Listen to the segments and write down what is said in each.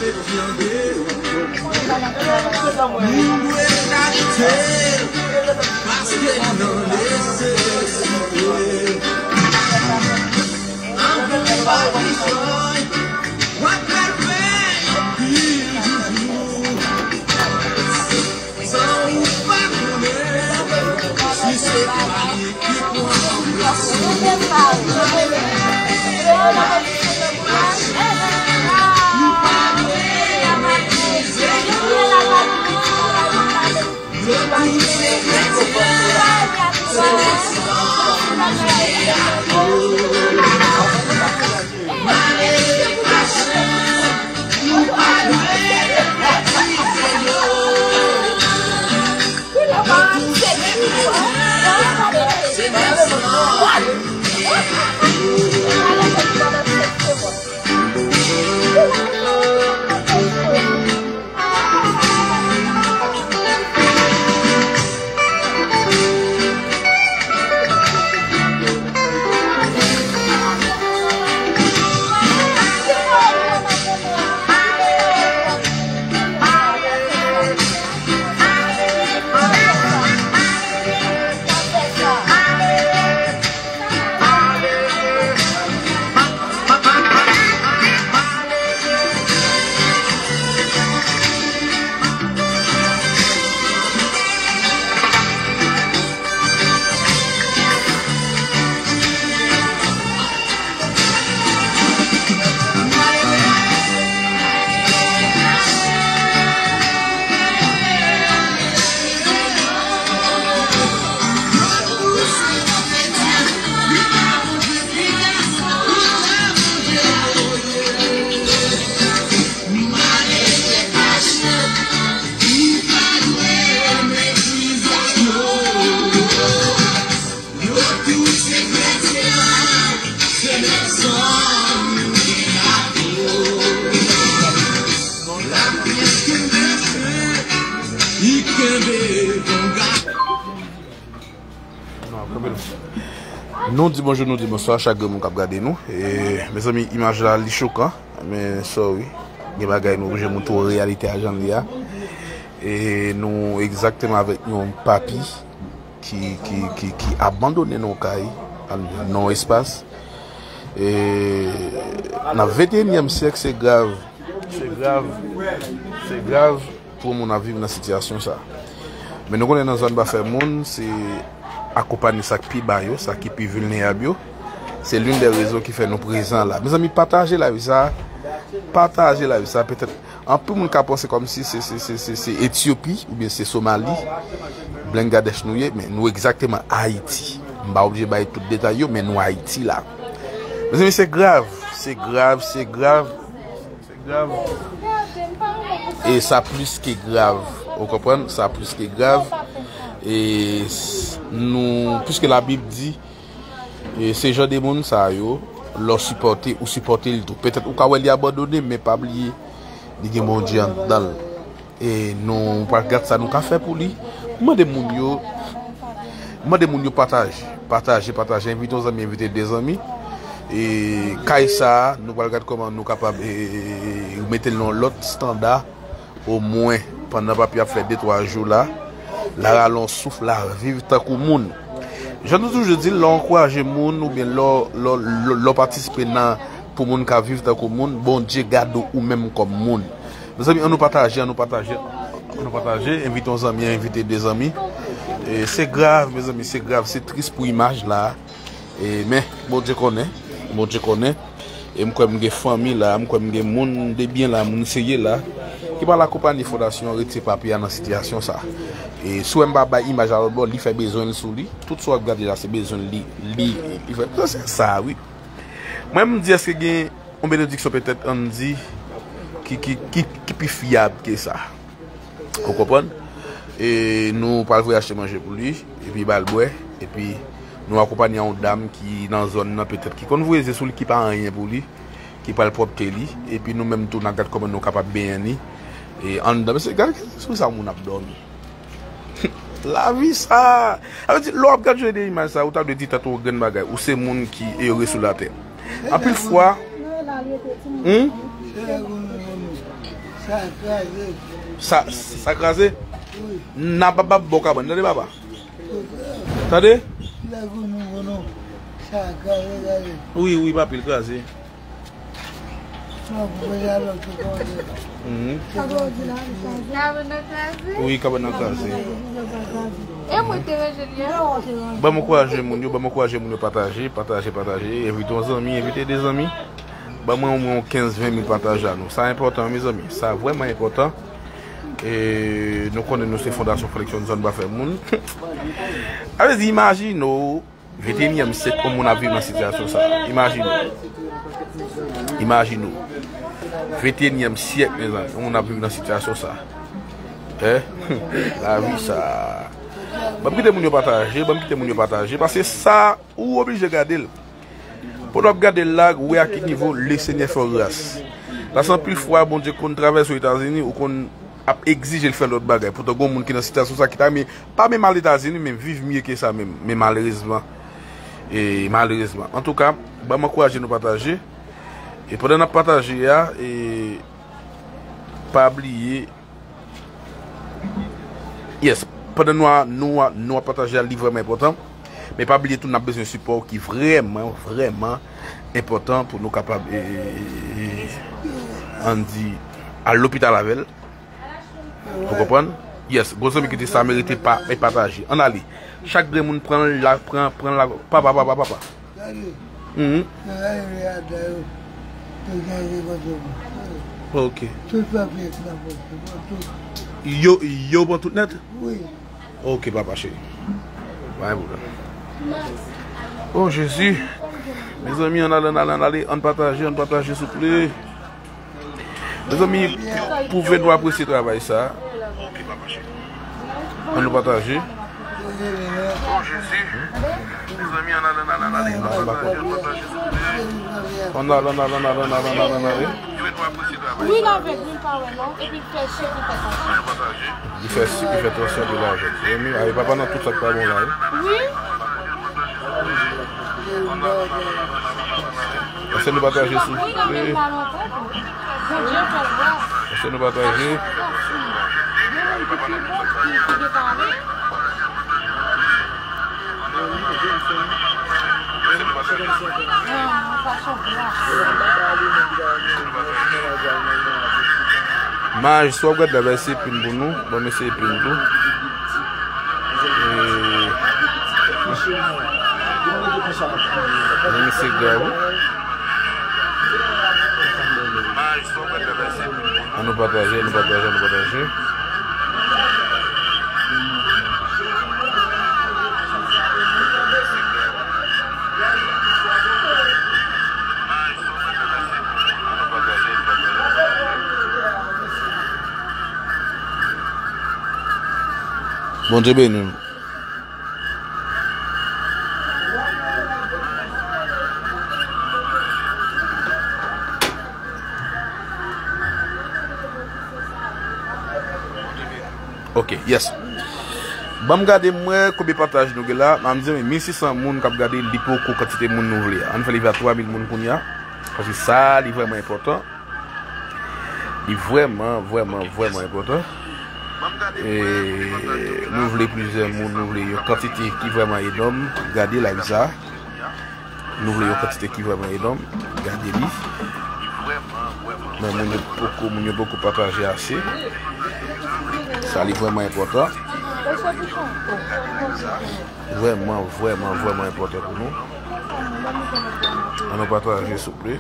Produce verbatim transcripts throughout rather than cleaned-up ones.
Moun dwe rete, paske li nan nesesite. Anpil pa bezwen, w ap pral fè anpil joujou. San ou pa konnen si se pa li ki pran plas ou. Nou di bonjou, nou di bonswa chak grenn moun k ap gade nou. E, mezanmi, imaj la, li chokan, men sorry. Gen bagay nou oblije montre w reyalite a jan l ye a. E nou egzakteman avèk yon papi ki, ki, ki, ki abandone nan yon kay, nan yon espas. E nan venteyinyèm syèk, se grav. Se grav. Se grav pou moun ap viv nan sitiyasyon sa. Men nou konnen nan zòn pa fè moun, se akonpanye sa k pi ba yo, sa ki pi vilnerab yo. Se l'une des raisons ki fè nou prezan la. Mezanmi, pataje live sa. Pataje live sa. Petèt, anpil moun ka panse kòmsi se, se, se, se, se Etyopi oubyen se Somali. Bangladesh nou ye, men nou egzakteman Ayiti. M pa oblije bay tout detay yo, men nou Ayiti la. Mezanmi, se grav. Se grav, se grav. Se grav. E sa plis ke grav. Ou konprann? Sa plis ke grav. E s-, nou, piske Labib di, e se jan de moun sa yo, lè w sipòte, ou sipòte l tou. Petèt ou ka wè li abandone, men pa bliye, li gen Bondye anndan l. E nou pral gad sa nou ka fè pou li. Mande moun yo, mande moun yo pataje, pataje, pataje, envite yon zanmi, envite de zanmi. E kay sa, nou pral gad kòman nou kapab, e, e, e, e, mete l nan yon lòt estanda, omwen pandan papi ap fè de twa jou la, l a rale yon souf, l a viv tankou moun. Jan nou toujou di l, lè w ankouraje moun oubyen lè w, lè w, lè w, lè w patisipe nan, pou moun ka viv tankou moun, Bondye gade w ou menm kòm moun. Mezanmi, ann nou pataje, ann nou pataje, ann nou pataje, envite yon zanmi, envite de zanmi. E se grav, mezanmi, se grav, se tris pou imaj la. E, men, Bondye konnen, Bondye konnen. E m kwè m gen fanmi la, m kwè m gen moun de byen la, moun serye la, ki pral akonpanye fondasyon an retire papi a nan sitiyasyon sa. E si w wè m pa bay imaj a lòt bò, li fè bezwen l sou li. Tout sa w ap gade la, se bezwen li, li, li fè. Se sa, wi. Mwen, m di, èske gen yon benediksyon petèt, ann di, ki, ki, ki, ki pi fyab ke sa? Ou konprann? E nou pral voye achte manje pou li, epi ba l bwè, epi nou akonpanye yon dam ki nan zòn nan, petèt, ki konn voye zye sou li, ki pa anyen pou li, ki pral pwòpte li, epi nou menm tou, n a gad kòman nou kapab benyen li, e anndan. Mesye, gade sou sa moun ap dòmi. Lavi sa. Sa vle di, lè w ap gad jan de imaj sa, ou ta dwe di tèt ou yon grenn bagay. Ou se moun ki ere sou latè. Anpil fwa, hmm? Sa kraze. Sa, sa kraze? Wi. N ap ap ap bò kabann, tande papa? Tande? Lakou nou konnen. Sa kraze, kraze. Wi, wi, papi, l kraze. Sa pou fè alò, se kòmantè. Mhm. Sa pou di la, sa. Kabann nan kraze? Wi, kabann nan kraze. E mwen te ranje li a. Ban m ankouraje moun yo, ban m ankouraje moun yo pataje, pataje, pataje. Envite yon zanmi, envite de zanmi. Ban mwen omwen yon kenz ven mil pataj la nou. Sa enpòtan, mezanmi. Sa vrèman enpòtan. E nou konnen nou se Fondasyon Fleksyon Zòn Bafè Moun. Sa vle di, imajine w, venteyinyèm syèk, yon moun ap viv nan sitiyasyon sa. Imajine w. Imajine w. Venteyinyèm syèk, mezanmi, yon moun ap viv nan sitiyasyon sa. Hein? Lavi sa. Ban m kite moun yo pataje, ban m kite moun yo pataje, paske sa, ou oblije gade l. Pandan w ap gade l la, wè a ki nivo Lesenyè fè w gras. Paske anpil fwa, Bondye konn travèse w Etazini, ou konn ap egzije l fè lòt bagay. Poutan, gen moun ki nan sitiyasyon sa ki ta renmen pa menm al Etazini, men viv mye ke sa menm. Men malerezman, e malerezman. Antouka, ban m ankouraje nou pataje. E pandan n ap pataje a, e pa bliye, Yes, pandan nou a, nou a, nou ap pataje a, li vrèman enpòtan. Men pa bliye tou, n ap bezwen sipò w ki vrèman, vrèman enpòtan pou nou kapab, e, e, e, ann di, al lopital avè l. Ou konprann? Yes, gwo zanmi ki di sa merite pa, e pataje. Ann ale. Chak grenn moun pran l la, pran, pran l la. Papa, papa, papa. Gade. Mhm. Nan lari a, da yo, yo gade kote m. Ok. Tout papye k nan pòch yo, pran tout. Yo, yo pran tout nèt? Wi. Ok, papa cheri. Pa gen pwoblèm. Oh, Jezi. Mezanmi, ann ale, ann ale, ann ale, ann pataje, ann pataje, souple. Mezanmi, pwouve nou apresye travay sa. Ann nou pataje. Ann ale, ann ale, ann ale, ann ale, ann ale, ann ale. Wi, l avèg, wi, m pa wè non. Epi l fè chif, li fè sa. Li fè sik, li fè tansyon, li lajè. Mezanmi, ay, papa nan tout sa k pa bon la, wi. Wi. Èske nou pataje, souple? Èske nou pataje? Maj, si w ap gade la, bay se pin pou nou. Ban m eseye pin tou. E, ban m eseye gade. Ann nou pataje, ann nou pataje, ann nou pataje. Bondye beni nou. Ok, yes. Ban m gade, m wè konbyen pataj nou gen la. M di mil sis san moun k ap gade, li poko kantite moun nou vle a. Ann fè li rive a twa mil moun kounye a. Paske sa, li vrèman enpòtan. Li vrèman, vrèman, vrèman enpòtan. E nou vle plizyè moun, nou vle yon kantite ki vrèman enòm. Gade live sa. Nou vle yon kantite ki vrèman enòm. Gade li. Men moun yo poko, moun yo poko pataje ase. Sa li vrèman enpòtan. Vrèman, vrèman, vrèman enpòtan pou nou. Ann nou pataje, souple.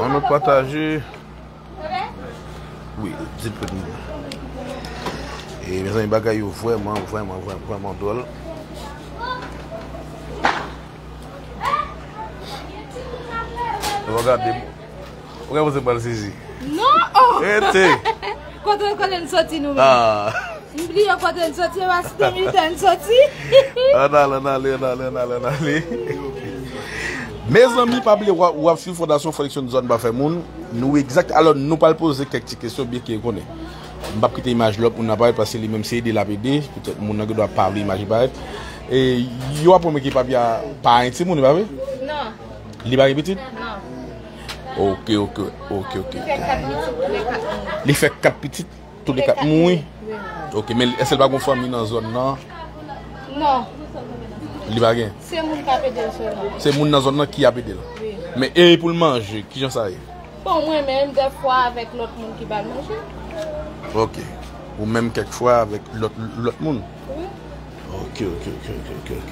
Ann nou pataje. Wi, di l pou nou. E, mezanmi, bagay yo vrèman, vrèman, vrèman, vrèman dwòl. Nou va gade. Ou gen poze pral sezi. Non! Oh! Rete! Kote, kote n soti nou menm? Ah. M bliye kote n soti, e pa si de minit n soti. Ann ale, ann ale, ann ale, ann ale, ann ale. Mezanmi, pa bliye, w ap, w ap swiv Fondasyon Fleksyon Zòn Bafè Moun. Nou egzak, alò, nou pral poze kèk ti kesyon, byen ke konnen. M p ap kite imaj lòt moun nan parèt, paske li menm se ede l ap ede. Petèt moun nan gen dwa pa vle imaj li parèt. E yo aprann mwen ke papi a pa gen timoun, li pa vre? Non. Li pa gen pitit? Non. Ok, ok, ok, ok. Li fè kat pitit tou le kat moun. Li fè kat pitit tou le kat moun? Wi. Ok, men èske l pa gen fanmi nan zòn nan? Non. Li pa gen? Se moun k ap ede l sèlman. Se moun nan zòn nan ki ap ede l? Wi. Men e pou l manje, kijan sa ye? Bon, mwen menm, dèfwa avèk lòt moun ki ba l manje. Ok. Ou menm kèk fwa avèk lòt, lòt moun? Wi. Ok, ok, ok, ok, ok, ok.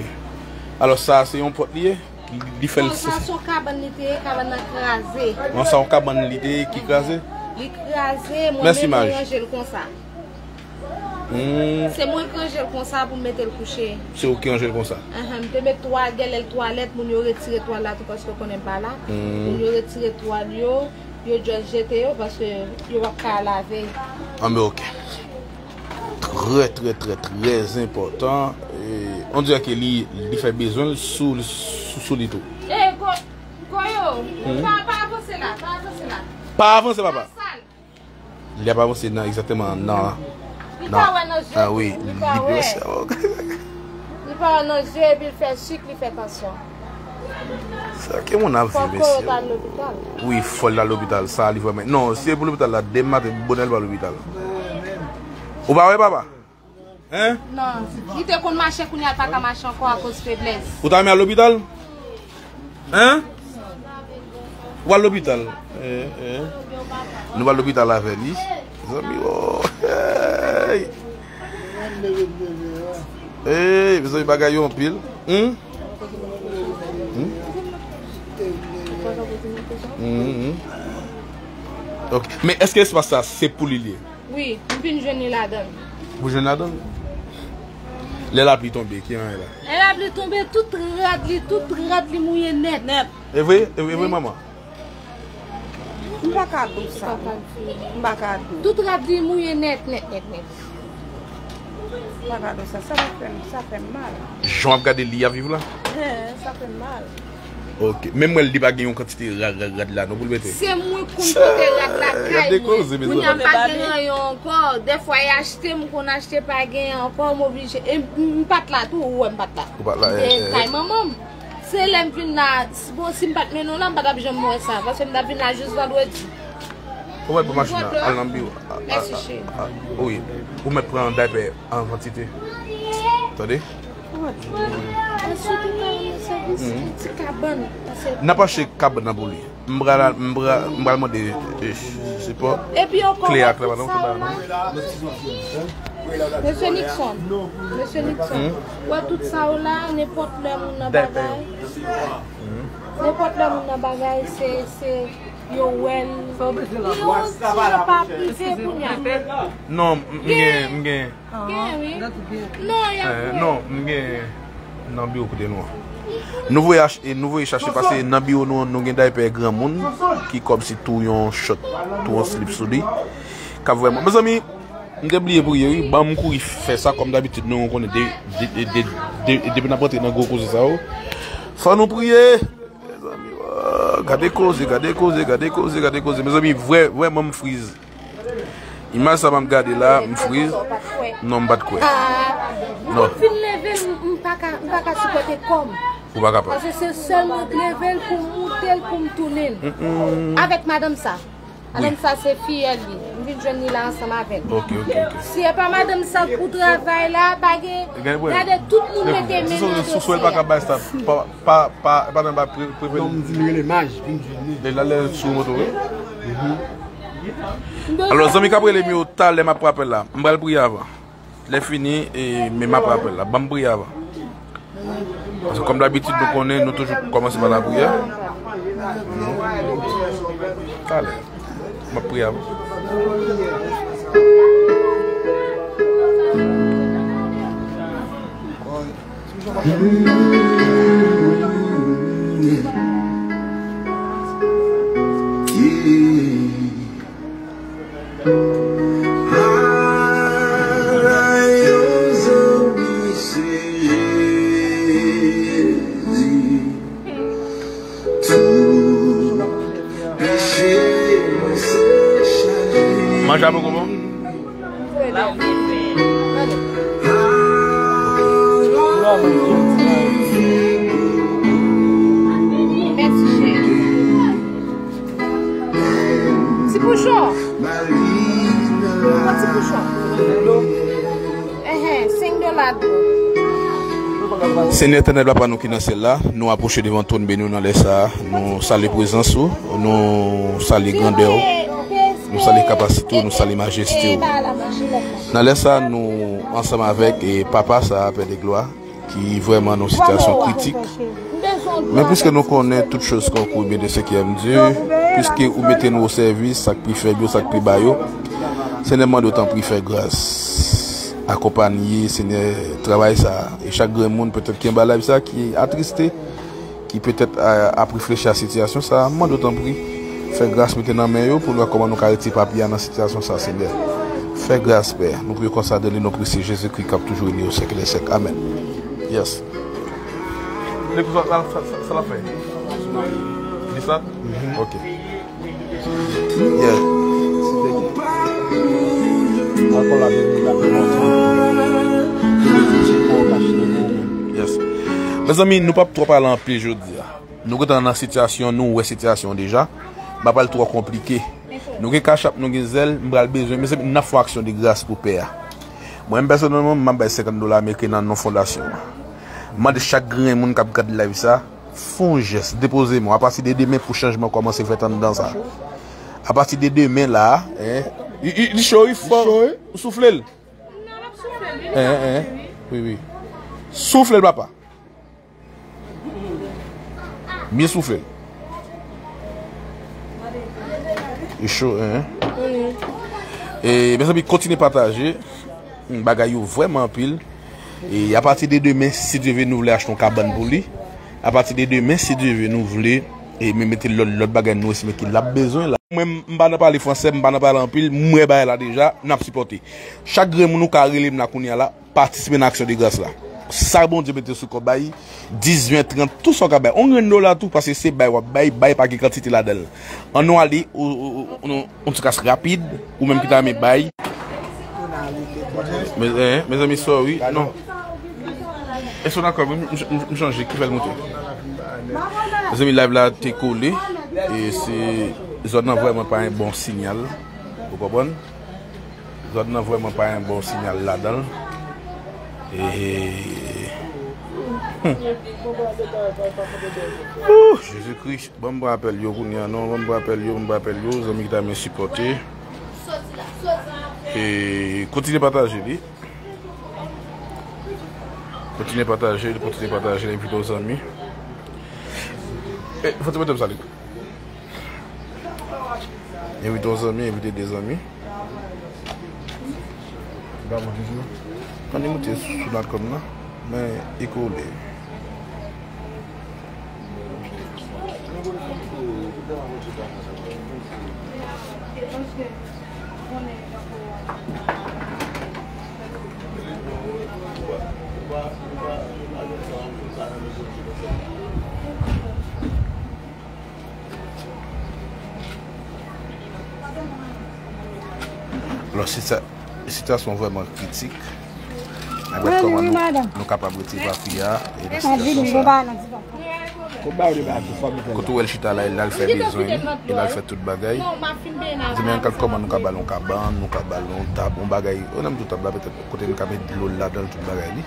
Alò, sa, se yon pòt li ye? Li, li fè l. Non, sa, se yon kabann li te ye, kabann nan kraze. Non, sa, yon kabann li te ye ki kraze? Li kraze, mwen menm, mwen ranje l konsa. Hmm. Se mwen ki ranje l konsa pou m mete l kouche. Se ou ki ranje l konsa? Ahan, m te met twa, gèlèl twalèt, moun yo retire twal la tou paske yo konnen m pa la. Hmm. Moun yo retire twal yo, yo just jete yo paske yo p ap ka lave. Anben, ok. Trè, trè, trè, trè enpòtan. E, on dirè ke li, li fè bezwen l sou, sou, sou li tou. E, go, Goyo, hmm, pa, pa avanse la, pa avanse la. Pa avanse, papa. Li ap avanse nan egzakteman nan, li pa wè nan je, ah wi, li pa wè. Li pa wè nan je, epi l fè sik, li fè tansyon. Sa ke moun ap viv, mesye. Fò Goyo t al lopital. Wi, fò l al lopital. Sa li vrèman. Non, si e pou lopital la, demen maten, bonè l pa lopital. Ou pa wè, papa? Hein? Non, li te konn mache, kounye a l pa ka mache ankò akoz feblès. Ou ta renmen al lopital? Hein? Ou al lopital? Eh, eh. Nou al lopital avè li. Mezanmi, oh. Hey. Hey, mezanmi, bagay yo anpil. Hmm? Hmm? Hmm, hmm. Ok. Men èske espas sa se pou li li ye? Wi, m vin jwenn li ladan l. Ou jwenn ladan l? Lè lapli tonbe, ki jan l la? Lè lapli tonbe, tout rad li, tout rad li mouye nèt. Nèt. E vre? E vre, e vre, manman? M pa ka di w sa. M pa ka di w. Tout rad li mouye nèt, nèt, nèt, nèt. M pa ka di w sa. Sa fè m, sa fè m mal. Jan w ap gade li ap viv la? Sa fè m mal. Ok. Menm mwen, li pa gen yon kantite rad, rad, rad la non pou l mete. Se mwen konn pote rad la kay mwen. Kounye a m pa gen ranyon ankò. Dèfwa, e achte, m konn achte, pa gen ankò, m oblije. E m, m pa t la tou, ou wè m pa t la. Ou pa t la, eh, eh. Kay manman m. Se lè m vin la, si, bon, si m pa t mennen w la, m pa t ap janm wè sa. Paske m t ap vin la jis vandredi. Ou mèt pran machin nan, al nan biwo. Mèsi, cheri. Wi. Ou mèt pran daypè an kantite. Tande? Mwen sou tou ka renmen sèvis ti kabann. N ap achte kabann nan pou li. M pral, m pral, m pral mande, eh, sipò. Epi ankò, wè tout sa w la. Mesye Nixon, Mesye Nixon, wè tout sa w la, nenpòt lè moun nan bagay. Nenpòt lè moun nan bagay, se, se, yo wè l. Li yon ti jan pa prive kounye a. Non, m, m gen, m gen. Gen, wi. Non, y ap wè. Non, m gen nan biwo kote nou an. Nou voye ach-, e nou voye chache paske nan biwo nou an, nou gen daypè granmoun ki kòmsi tou yon chòt, tou yon slip sou li. K ap vrèman. Mezanmi, m te bliye priye, wi. Ban m kouri fè sa, kòm dabitid, nou konnen de, de, de, de, de, depi n ap rantre nan gwo koze sa yo, fò nou priye. Mezanmi, oh, gade koze, gade koze, gade koze, gade koze. Mezanmi, vrè, vrèman m friz. Imaj sa m ap gade la, m friz. Non, m pa t kwè. Non. Mwen fin leve l, m, m pa ka, m pa ka sipòte kò m. Ou pa kapab. Paske se sèl mwen k leve l pou m moute l, pou m tounen l. Mm, mm. Avèk madanm sa. Madanm sa se fiyèl li. M vin jwenn li la ansanm avè l. Ok, ok, ok. Si e pa madanm sa pou travay la, pa gen, gade tout moun mete men nan dosye a. Si sou, sou, sou, pa ka bay sa, pa, pa, pa, pa nan ba pre-, preveni. Non, m di m rele Maj, vin jwenn li. Lè l ale sou moto, wi. Alò, zanmi k ap rele m yo, talè m ap pran apèl la. M pral priye avan. Lè fini, e, men m ap pran apèl la. Ban m priye avan. Paske kòm dabitid, nou konnen, nou toujou kòmanse pa lapriyè. Talè. M ap priye avan. Manje a poko bon? Mwen, Senyè Etènèl, Papa nou ki nan syèl la, nou apwoche devan twòn beni w nan lè sa a. Nou salye prezans ou, nou salye grandè w, nou salye kapasite w, nou salye majeste w. Nan lè sa a, nou ansanm avèk, e, papa sa a, Pè de glwa, ki vrèman nan yon sitiyasyon kritik. Men piske nou konnen toutes choses concourent bien de ceux qui aiment Dieu, piske ou mete nou o sèvis, sa k pi fèb yo, sa k pi ba yo, Senyè, m mande w tanpri fè gras, akonpanye, Senyè, travay sa a. E chak grenn moun petèt ki anba live sa a, ki atriste, ki petèt, a, ap reflechi a sitiyasyon sa a, m mande w tanpri, fè gras mete nan men yo pou n wè kòman nou ka retire papi a nan sitiyasyon sa a, Senyè. Fè gras, Pè. Nou priye konsa dan le non presi Jezikri k ap toujou règne au siècle des siècles. Amèn. Yes. Li pou sa, sa, sa, sa l ap fè? Li sa? Ok. Yeah. Alkòl la vin la. Yes. Mezanmi, nou p ap twò pale anpil jodi a. Nou gentan nan sitiyasyon, nou wè sitiyasyon deja. M pa pral twò konplike. Nou gen kachap, nou gen zèl, m pral bezwen, mezanmi, n ap fè yon aksyon de gras pou pè a. Mwen menm pèsonèlman, m ap bay senkant dola ameriken nan non fondasyon an. M mande chak grenn moun k ap gad live sa, fè yon jès, depoze men w. Apati de demen pou chanjman kòmanse fèt anndan sa. Apati de demen la, en, li, li, li cho, wi, fò. Li cho, wi. Ou soufle l. En, en, en. Wi, wi. Soufle l, papa. Byen soufle. E cho, en. E, mezanmi, kontinye pataje. Bagay yo vrèman anpil. E apati de demen, si Dye vle, nou vle achte yon kabann pou li. Apati de demen, si Dye vle, nou vle, e, men mete lòt, lòt bagay nou estime ke l ap bezwen la. Mwen, m pa nan pale fransè, m pa nan pale anpil, m wè bagay la deja, n ap sipòte. Chak grenn moun ou ka rele m la kounye a la, patisipe nan aksyon de gras la. Sa Bondye mete sou kò w, bay dis, ven, trant, tou sa w ka bay. On grenn dola tou, paske se bay w ap bay, bay pa gen kantite ladan l. Ann nou ale, ou, ou, ou, ou, yon ti kas rapid, ou menm ki ta renmen bay. Me-, eh, mezanmi, sorry, non. E son akò, m, m, m, m chanje, ki fè l moute. Mezanmi, live la te kole, e se, zòn nan vrèman pa yon bon siyal, ou konprann? Zòn nan vrèman pa yon bon siyal ladan l. E, hmm. Ouh, Jezikri, ban m pran apèl yo kounye a non, ban m pran apèl yo, ban m pran apèl yo, zanmi ki ta renmen sipòte. E, kontinye pataje li. Kontinye pataje li, kontinye pataje li, envite yon zanmi. E, fò ti mete m sa li. Envite yon zanmi, envite de zanmi. Ann nou moute sou latkonn nan, men e kole. Alò, sitiyasyon vrèman kritik. N ap gade kòman nou, nou kapab retire papi a e nan sitiyasyon sa. Kote w wè l chita la, e l al fè bezwen li, e l al fè tout bagay. Di men, gad kòman nou ka ba l yon kabann, nou ka ba l yon tab, yon bagay, ou nan tout tab la, petèt kote nou ka met dlo l ladan l, tout bagay li.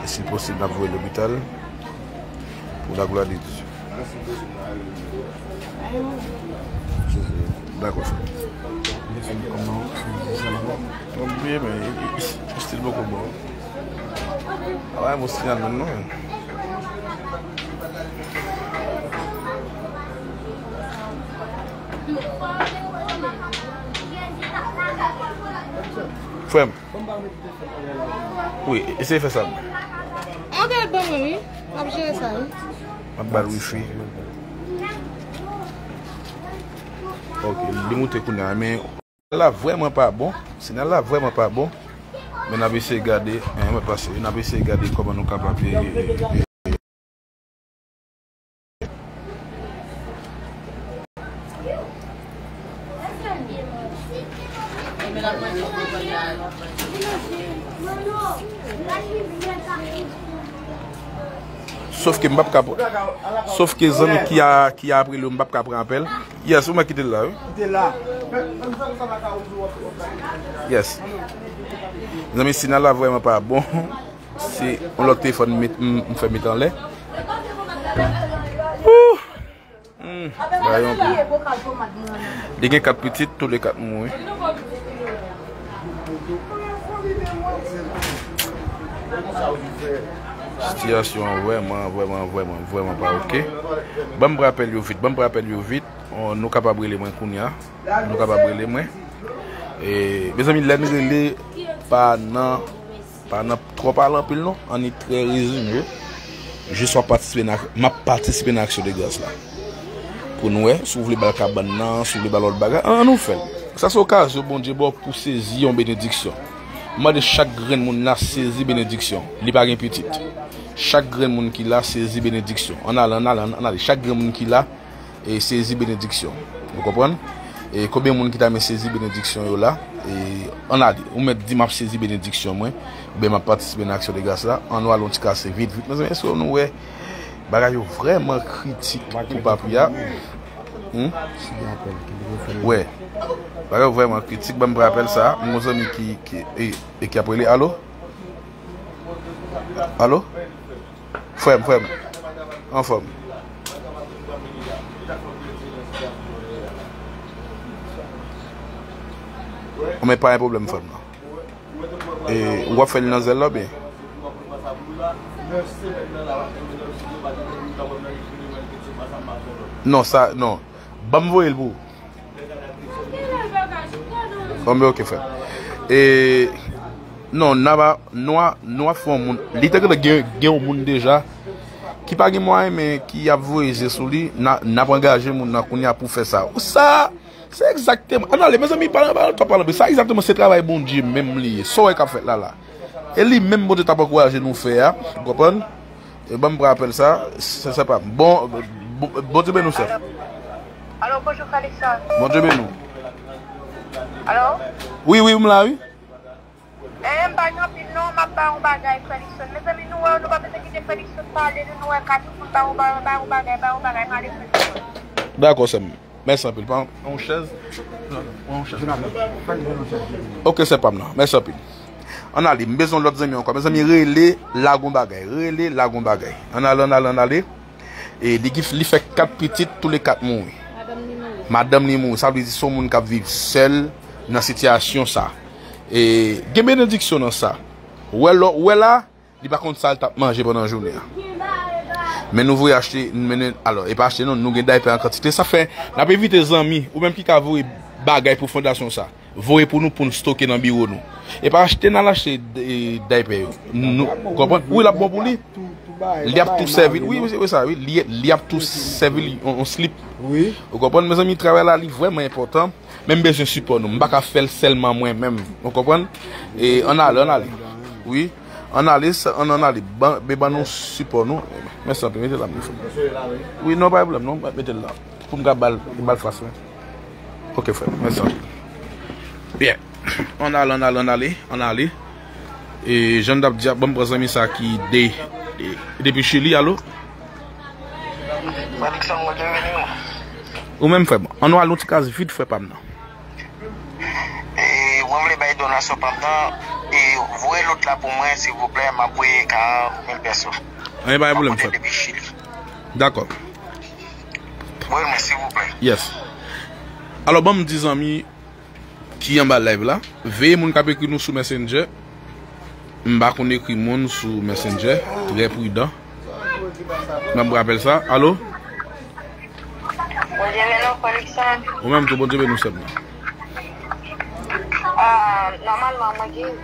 E si l posib, n ap voye l lopital. Pour la gloire de Dieu. Dakò, frè. Mwen bliye, men, stil poko bon. A, pa bon siyal menm, non. Frè m. Wi, eseye fè sa. Ok, ban mwen, wi. M ap jere sa, wi. M ap ba l wifi. Ok, li moute kounye a, men la vrèman pa bon. Siyal la vrèman pa bon. Men n ap eseye gade, en, mwen pase, n ap eseye gade kòman nou kapab, e, e, e, Sòf ke m p ap ka pran, sòf ke zanmi ki a, ki a ap rele yo, m p ap ka pran apèl. Yes, ou mèt kite l la, wi. Yes. Zanmi, siyal la vrèman pa bon. Se yon lòt telefòn m met, m, m fè met anlè. Ooh! Hmm, bagay anpil. Li gen kat pitit, tou le kat mouri. Sitiyasyon an vrèman, vrèman, vrèman, vrèman pa oke. Ban m rapèl yo vit, ban m rapèl yo vit. On, nou kapab rele mwen kounye a. Nou kapab rele mwen. E, mezanmi, lè n rele, pa nan, pa nan twò pale anpil non. Ann li trè rezime. Jis w ap patisipe nan, m ap patisipe nan aksyon de gras la. Pou nou wè, si w vle ba l kabann nan, si w vle ba l lòt bagay, an, ann nou fè l. Sa se okazyon Bondye ba w pou sezi yon benediksyon. M mande chak grenn moun la sezi benediksyon. Li pa gen pitit. Chak grenn moun ki la sezi benediksyon. Ann ale, ann ale, ann ale. Chak grenn moun ki la, e sezi benediksyon. Ou konprann? E konbyen moun ki ta renmen sezi benediksyon yo la? E ann ale. Ou mèt di, "M ap sezi benediksyon mwen." Oubyen, "M ap patisipe nan aksyon de gras la." Ann nou al yon ti kase vit, vit. Mezanmi, èske nou wè bagay yo vrèman kritik pou papi a? Hmm? Wè. Bagay yo vrèman kritik. Ban m rapèl sa. Mon zanmi ki, ki, e, e ki ap rele. Alo? Alo? Frè m, frè m. Anfòm. Ou mèt pa gen pwoblèm, frè m nan. E, ou ap fè li nan zèl la, oubyen? Non, sa, non. Ban m voye l pou ou. Bon, men oke, frè. E, non, n a pa, nou a, nou a fè yon moun. Li te gentan gen, gen yon moun deja ki pa gen mwayen, men ki ap voye je sou li. N a, n ap angaje moun nan kounye a pou fè sa. Sa, se egzakteman. Ann ale, mezanmi, pa, pa, pa, pa, sa egzakteman se travay Bondye menm li ye. Sa w wè k ap fèt la, la. E li menm Bondye t ap ankouraje nou fè a. Ou konprann? E ban m pran apèl sa, se, se pa m. Bon, bon, Bondye beni w, sè. Alo, bonjou, Felixson. Bondye beni w. Alo? Wi, wi, m la, wi. E, m pa gen anpil non, m ap ba yon bagay, Felixson. Mezanmi, nou wè, nou pa bezwen kite Felixson pale, nou, nou wè, Kafou, ba yon ba-, ba yon bagay, ba yon bagay, m ale, Felixson. Dakò, sè m. Mèsi anpil. Pran yon chèz. Pran yon chèz. Ok, sè pa m nan. Mèsi anpil. Ann ale, m bezwen lòt zanmi ankò. Mezanmi, rele, lage yon bagay. Rele, lage yon bagay. Ann ale, ann ale, ann ale. E li ki, li fè kat pitit, tou le kat mouri. Madanm li mouri. Madanm li mouri. Sa vle di se yon moun k ap viv sèl nan sitiyasyon sa. E gen benediksyon nan sa. Ou wè lò, ou wè la, li pa konn sa l t ap manje pandan jounen an. Men nou voye achte, men, alò, e pa achte non, nou gen daypè an kantite. Sa fè, n ap envite zanmi, ou menm ki ka voye bagay pou fondasyon sa. Voye pou nou, pou n stoke nan biwo nou. E pa achte, n al achte, e, daypè yo. Nou, ou konprann? Wi, l ap bon pou li. Li ap tou sèvi l. Wi, wi, se sa, wi. Li, li ap tou sèvi l yon, yon slip. Ou konprann, mezanmi, travay la, li vrèman enpòtan. Men m bezwen sipò nou. M pa ka fè l sèlman mwen menm. Ou konprann? E ann ale, ann ale. Wi. Ann ale, sa, ann, ann ale. Ban, ben, ban nou sipò nou. Mèsi anpil, mete la, m. Wi, non, pa gen pwoblèm, non. Mete l la. Pou m ka ba l, ba l fas mwen. Ok, frè. Mèsi anpil. Byen. Ann ale, ann ale, ann ale, ann ale. E jan n t ap di a, ban m pran zanmi sa ki de, e, depi Chili, alo? Felixson, Bondye beni w. Ou menm, frè m. Ann nou al yon ti kaz vit, frè pa m nan. E, mwen vle bay donasyon pa m nan. E, voye lòt la pou mwen, silvouplè. M ap voye karant mil pèso. Anyen, pa gen pwoblèm, frè. Mwen depi Chili. Dakò. Voye mwen, silvouplè. Yes. Alò, ban m di zanmi ki anba live la. Veye moun k ap ekri nou sou Messenger. M pa konn ekri moun sou Messenger. Trè pridan. Ban m rapèl sa. Alo? Bondye beni w, Felixson. Ou menm tou, Bondye beni w, sè m nan. Ah, nòmalman, mwen gen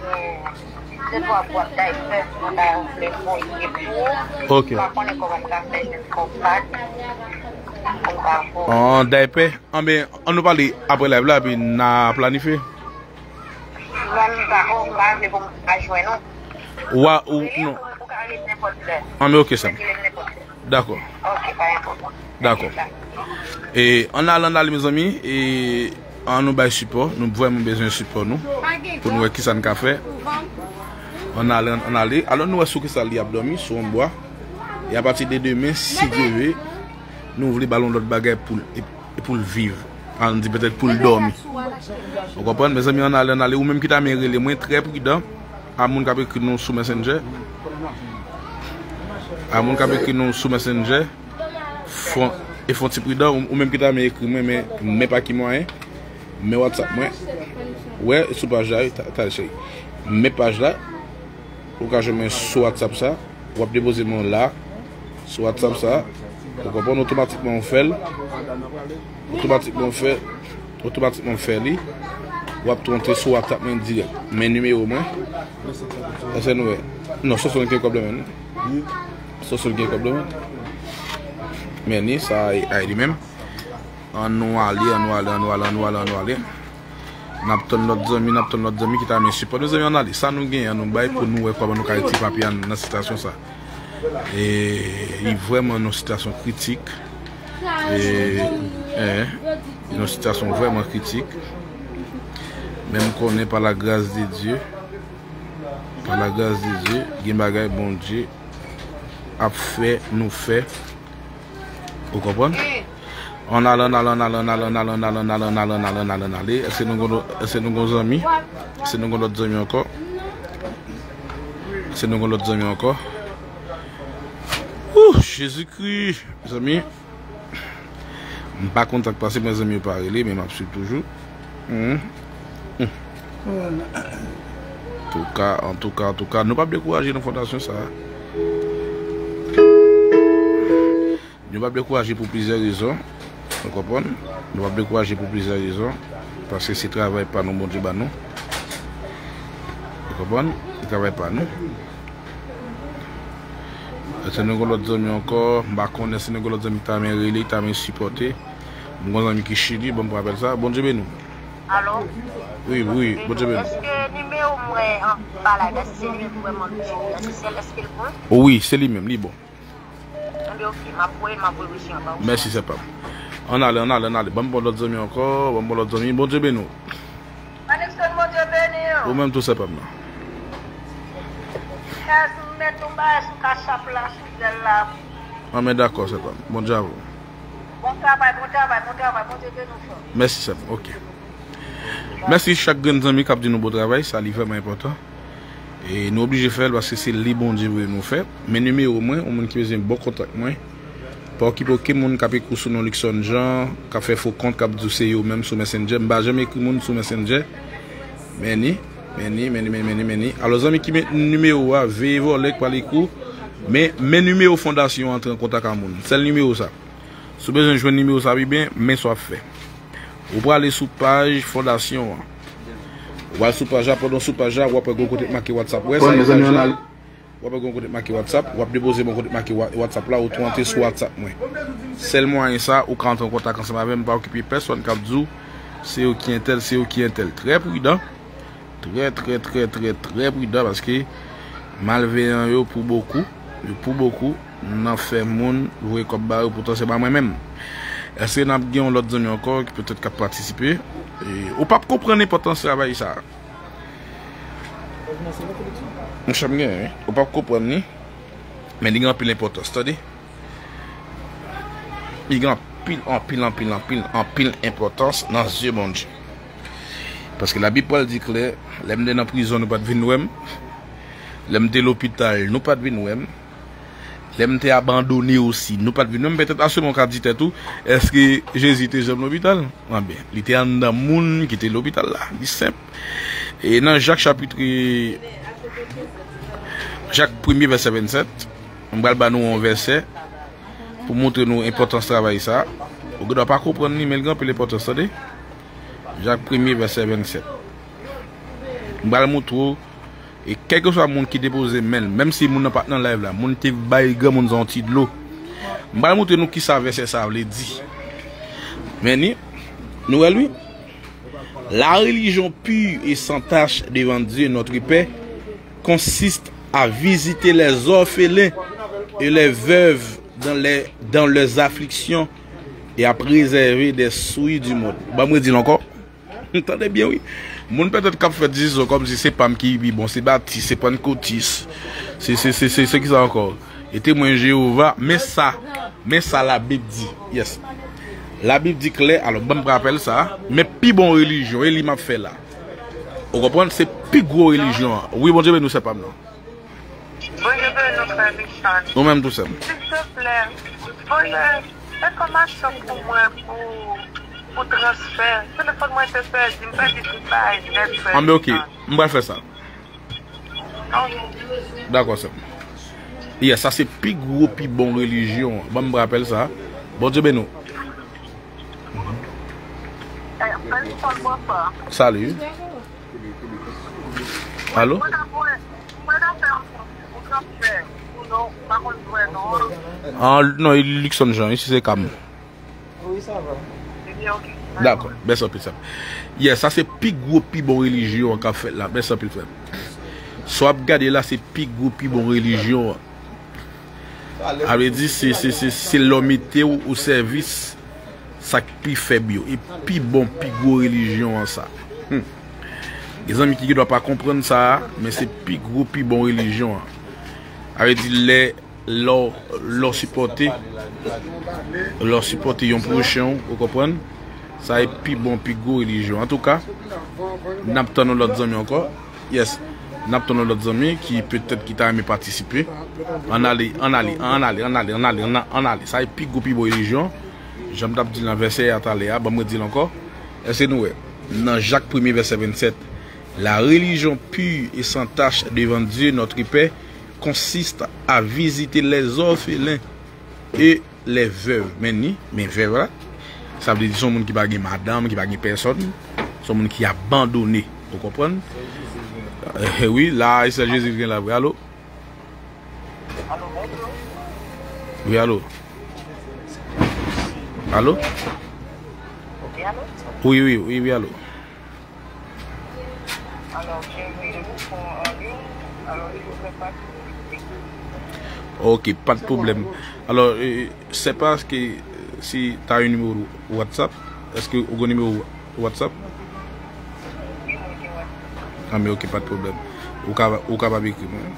de twa bwat daypè mwen ta vle voye pou ou. Ok. M pa konnen kòman m ka fè jwenn kòb pa m. Pou m ka voye. An, daypè? Anben, ann nou pale apre live la, epi n a planifye. Mwen, m pa, m pa vle pou m pa jwenn ou. Wa, ou, non. Ou ka rele m nenpòt lè. Anben, ok, sè m. Rele m nenpòt lè. Dakò. Ok, pa gen pwoblèm. Dakò. E, ann ale, ann ale, mezanmi. E, ann nou bay sipò. Nou vrèman bezwen sipò nou. Pou nou wè kisa n ka fè. Ann ale, ann ale. Alò, nou wè sou kisa li ap dòmi, sou yon bwa. E apati de demen, si Dye ve, nou vle ba l yon lòt bagay pou l, e, e pou l viv. Ann di petèt pou l dòmi. Ou konprann? Mezanmi, ann ale, ann ale. Ou menm ki ta renmen rele mwen, trè pridan. A moun k ap ekri nou sou Messenger. A moun k ap ekri nou sou Messenger. Fon, e fon ti pridan, ou, ou menm ki ta renmen ekri mwen, men, men pa ki mwayen. Men WhatsApp mwen. Wè, sou paj la, wi, ta, ta, cheri. Men paj la, ou ka jwenn mwen sou WhatsApp sa. W ap depoze mwen la, sou WhatsApp sa. Ou konprann, otomatikman ou fè l. Otomatikman ou fè, otomatikman ou fè li. W ap tou antre sou WhatsApp mwen dirèk. Men nimewo mwen. Èske nou wè? Non, Soso gen kòb la men. Soso gen kòb la men. Men ni, sa a, a li menm. Ann nou ale, ann nou ale, ann nou ale, ann nou ale, ann nou ale. N ap tann lòt zanmi, n ap tann lòt zanmi ki ta renmen sipòt. Mezanmi, ann ale. Sa nou genyen, ann nou bay pou nou wè kòman nou ka retire papye a nan sitiyasyon sa. E, li vrèman nan yon sitiyasyon kritik. E, e, nan yon sitiyasyon vrèman kritik. Men m konnen pa la gras de Dye, pa la gras de Dye, gen bagay Bondye ap fè nou fè. Ou konprann? Ann ale, ann ale, ann ale, ann ale, ann ale, ann ale, ann ale, ann ale, ann ale, ann ale. Èske nou gon, èske nou gon zanmi? Èske nou gon lòt zanmi ankò? Èske nou gon lòt zanmi ankò? Ouh, Jezikri, mezanmi. M pa konn sa k pase, mezanmi, yo pa rele, men m ap swiv toujou. Hmm. Hmm. Antouka, antouka, antouka, nou p ap dekouraje nan fondasyon sa a. Nou p ap dekouraje pou plizyè rezon. Ou konprann? Nou p ap dekouraje pou plizyè rezon. Paske se travay pa nou Bondye ba nou. Ou konprann? Se travay pa nou. Èske nou gon lòt zanmi ankò? M pa konnen si nou gon lòt zanmi ki ta renmen rele, ki ta renmen sipòte. M gon zanmi ki Chili, ban m pran apèl sa. Bondye beni w. Alo? Wi, wi, Bondye beni w. Èske nimewo mwen anba la, èske se li menm vrèman m cheri? Èske se, èske l bon? Wi, se li menm, li bon. Ebyen, oke, m ap voye, m ap voye resi an ba ou. Mèsi, sè pa m. Ann ale, ann ale, ann ale. Ban m bon lòt zanmi ankò, ban m bon lòt zanmi. Bondye beni w. Panikson, Bondye beni w. Ou menm tou, sè pa m nan. Kaz m met yon bagay sou kachap la, sou zèl la. Anben, dakò, sè pa m. Bondye avè w. Bon travay, bon travay, bon travay. Bondye beni w, frè. Mèsi, sè m. Oke. Mèsi chak grenn zanmi k ap di nou bon travay, sa li vrèman enpòtan. E nou oblije fè l paske se li Bondye voye nou fè. Men nimewo mwen, yon moun ki bezwen bon kontak mwen. Pa okipe okenn moun k ap ekri w sou non Luckson Jean, k ap fè fo kont, k ap di w se yo menm sou Messenger. M pa janm ekri moun sou Messenger. Men ni, men ni, men ni, men ni, men ni, men ni. Alò, zanmi ki met nimewo a, veye vòlè k pral ekri w. Men, men nimewo fondasyon an, antre an kontak ak moun. Sèl nimewo sa. Si w bezwen jwenn nimewo sa pi byen, men sa w ap fè. Ou prale sou paj fondasyon an. Ou al sou paj la, pandan w sou paj la, w ap wè gon kote k make WhatsApp. Wè sa, w ap wè gon kote k make WhatsApp, w ap depoze bon kote k make Wha-, WhatsApp la, ou tou antre sou WhatsApp mwen. Sèl mwayen sa, ou ka antre an kontak ansanm avè m, pa okipe pèsonn k ap di w, se yo ki entèl, se yo ki entèl. Trè pridan. Trè, trè, trè, trè, trè pridan paske malveyan yo pou bokou, yo pou bokou nan fè moun voye kòb ba yo, poutan se pa mwen menm. Èske n ap gen yon lòt zanmi ankò ki petèt k ap patisipe? E, ou p ap konprann enpòtans travay sa. Monchè, m gen, wi. Ou p ap konprann li, men li gen anpil enpòtans, tande. Li gen anpil, anpil, anpil, anpil, anpil enpòtans nan zye Bondye. Paske Labib pral di klè, lè m te nan prizon, nou pa t vin wè m. Lè m te lopital, nou pa t vin wè m. Lè m te abandone osi, nou pa t vin wè m. Petèt a se moman w ka di tèt ou, èske Jezi te janm lopital? Anben, li te anndan moun ki te lopital la. Li senp. E nan Jak chapit, Jak premye vèsè vennsèt, m pral ba nou yon vèsè pou montre nou enpòtans travay sa. Ou gendwa pa konprann li, men l gen anpil enpòtans, tande. Jak premye vèsè vennsèt. M pral montre w, e kèlkeswa moun ki depoze men l, menm si moun nan pa t nan live la, moun te bay granmoun sa yon ti dlo. M pral montre nou kisa vèsè sa vle di. Men ni, nou wè l wi. La religion pure et sans tache devant Dieu notre Père consiste à visiter les orphelins et les veuves dans les, dans leurs afflictions et à préserver des souillures du monde. Ban m redi l ankò. Tande byen, wi. Moun petèt k ap fè disizyon kòmsi se pa m ki pi bon, se batis, se pannkotis, se, se, se, se, se kisa ankò? E temwen Jewova, men sa, men sa Labib di. Yes. Labib di klè, alò, ban m rapèl sa, men pi bon relijyon, e li m ap fè la. Ou konprann? Se pi gwo relijyon an. Wi, Bondye beni w, sè pa m nan. Bondye beni w, frè Nixon. Ou menm tou, sè m. Silvouplè, voye enfòmasyon pou mwen pou, pou transfè. Telefòn mwen te pèdi, m pèdi tout bagay nèt, frè Nixon. Anben, ok. M pral fè sa. Ok. Dakò, sè m. Yeah, sa se pi gwo, pi bon relijyon. Ban m rapèl sa. Bondye beni w. Eh, frè Nixon, bonswa. Salut. Alo? Mwen ta voye, mwen ta fè yon, yon transfè pou non, m pa konn jwenn non an. Ah, non, e Luckson Jean, isi se Cam. Wi, sa va. Ebyen, ok. Dakò, mèsi anpil, sè m. Yeah, sa se pi gwo, pi bon relijyon an k ap fèt la. Mèsi anpil, frè m. Sa w ap gade la, se pi gwo, pi bon relijyon an. Sa vle di, se, se, se, se lè w mete w o sèvis sa k pi fèb yo. E pi bon, pi gwo relijyon an sa. Hmm. Gen zanmi ki gendwa pa konprann sa a, men se pi gwo, pi bon relijyon an. Sa vle di, lè, lè w, lè w sipòte, lè w sipòte yon pwochen w, ou konprann? Sa e pi bon, pi gwo relijyon. Antouka, n ap tann yon lòt zanmi ankò. Yes. N ap tann yon lòt zanmi ki petèt ki ta renmen patisipe. Ann ale, ann ale, ann ale, ann ale, ann ale, ann a-, ann ale. Sa e pi gwo, pi bon relijyon. Jan m t ap di l nan vèsè a talè a, ban m redi l ankò. Èske nou wè? Nan Jak premye vèsè vennsèt, la religion pure et sans tache devant Dieu notre Père consiste à visiter les orphelins et les veuves. Men ni, men vèv la, sa vle di se yon moun ki pa gen madanm, ki pa gen pèsòn, se yon moun ki abandone. Ou konprann? Eh, wi, la, e sèl Jezi ki gen la vre. Alo? Wi, alo? Alo? Wi, alo? Wi, wi, wi, wi, alo? Ok, pa de pwoblèm. Alò, eh, se pa ke si ta yon nimewo WhatsApp, èske ou gen nimewo WhatsApp? Ah, men ok, pa de pwoblèm. Ou ka, ou kapab ekri mwen.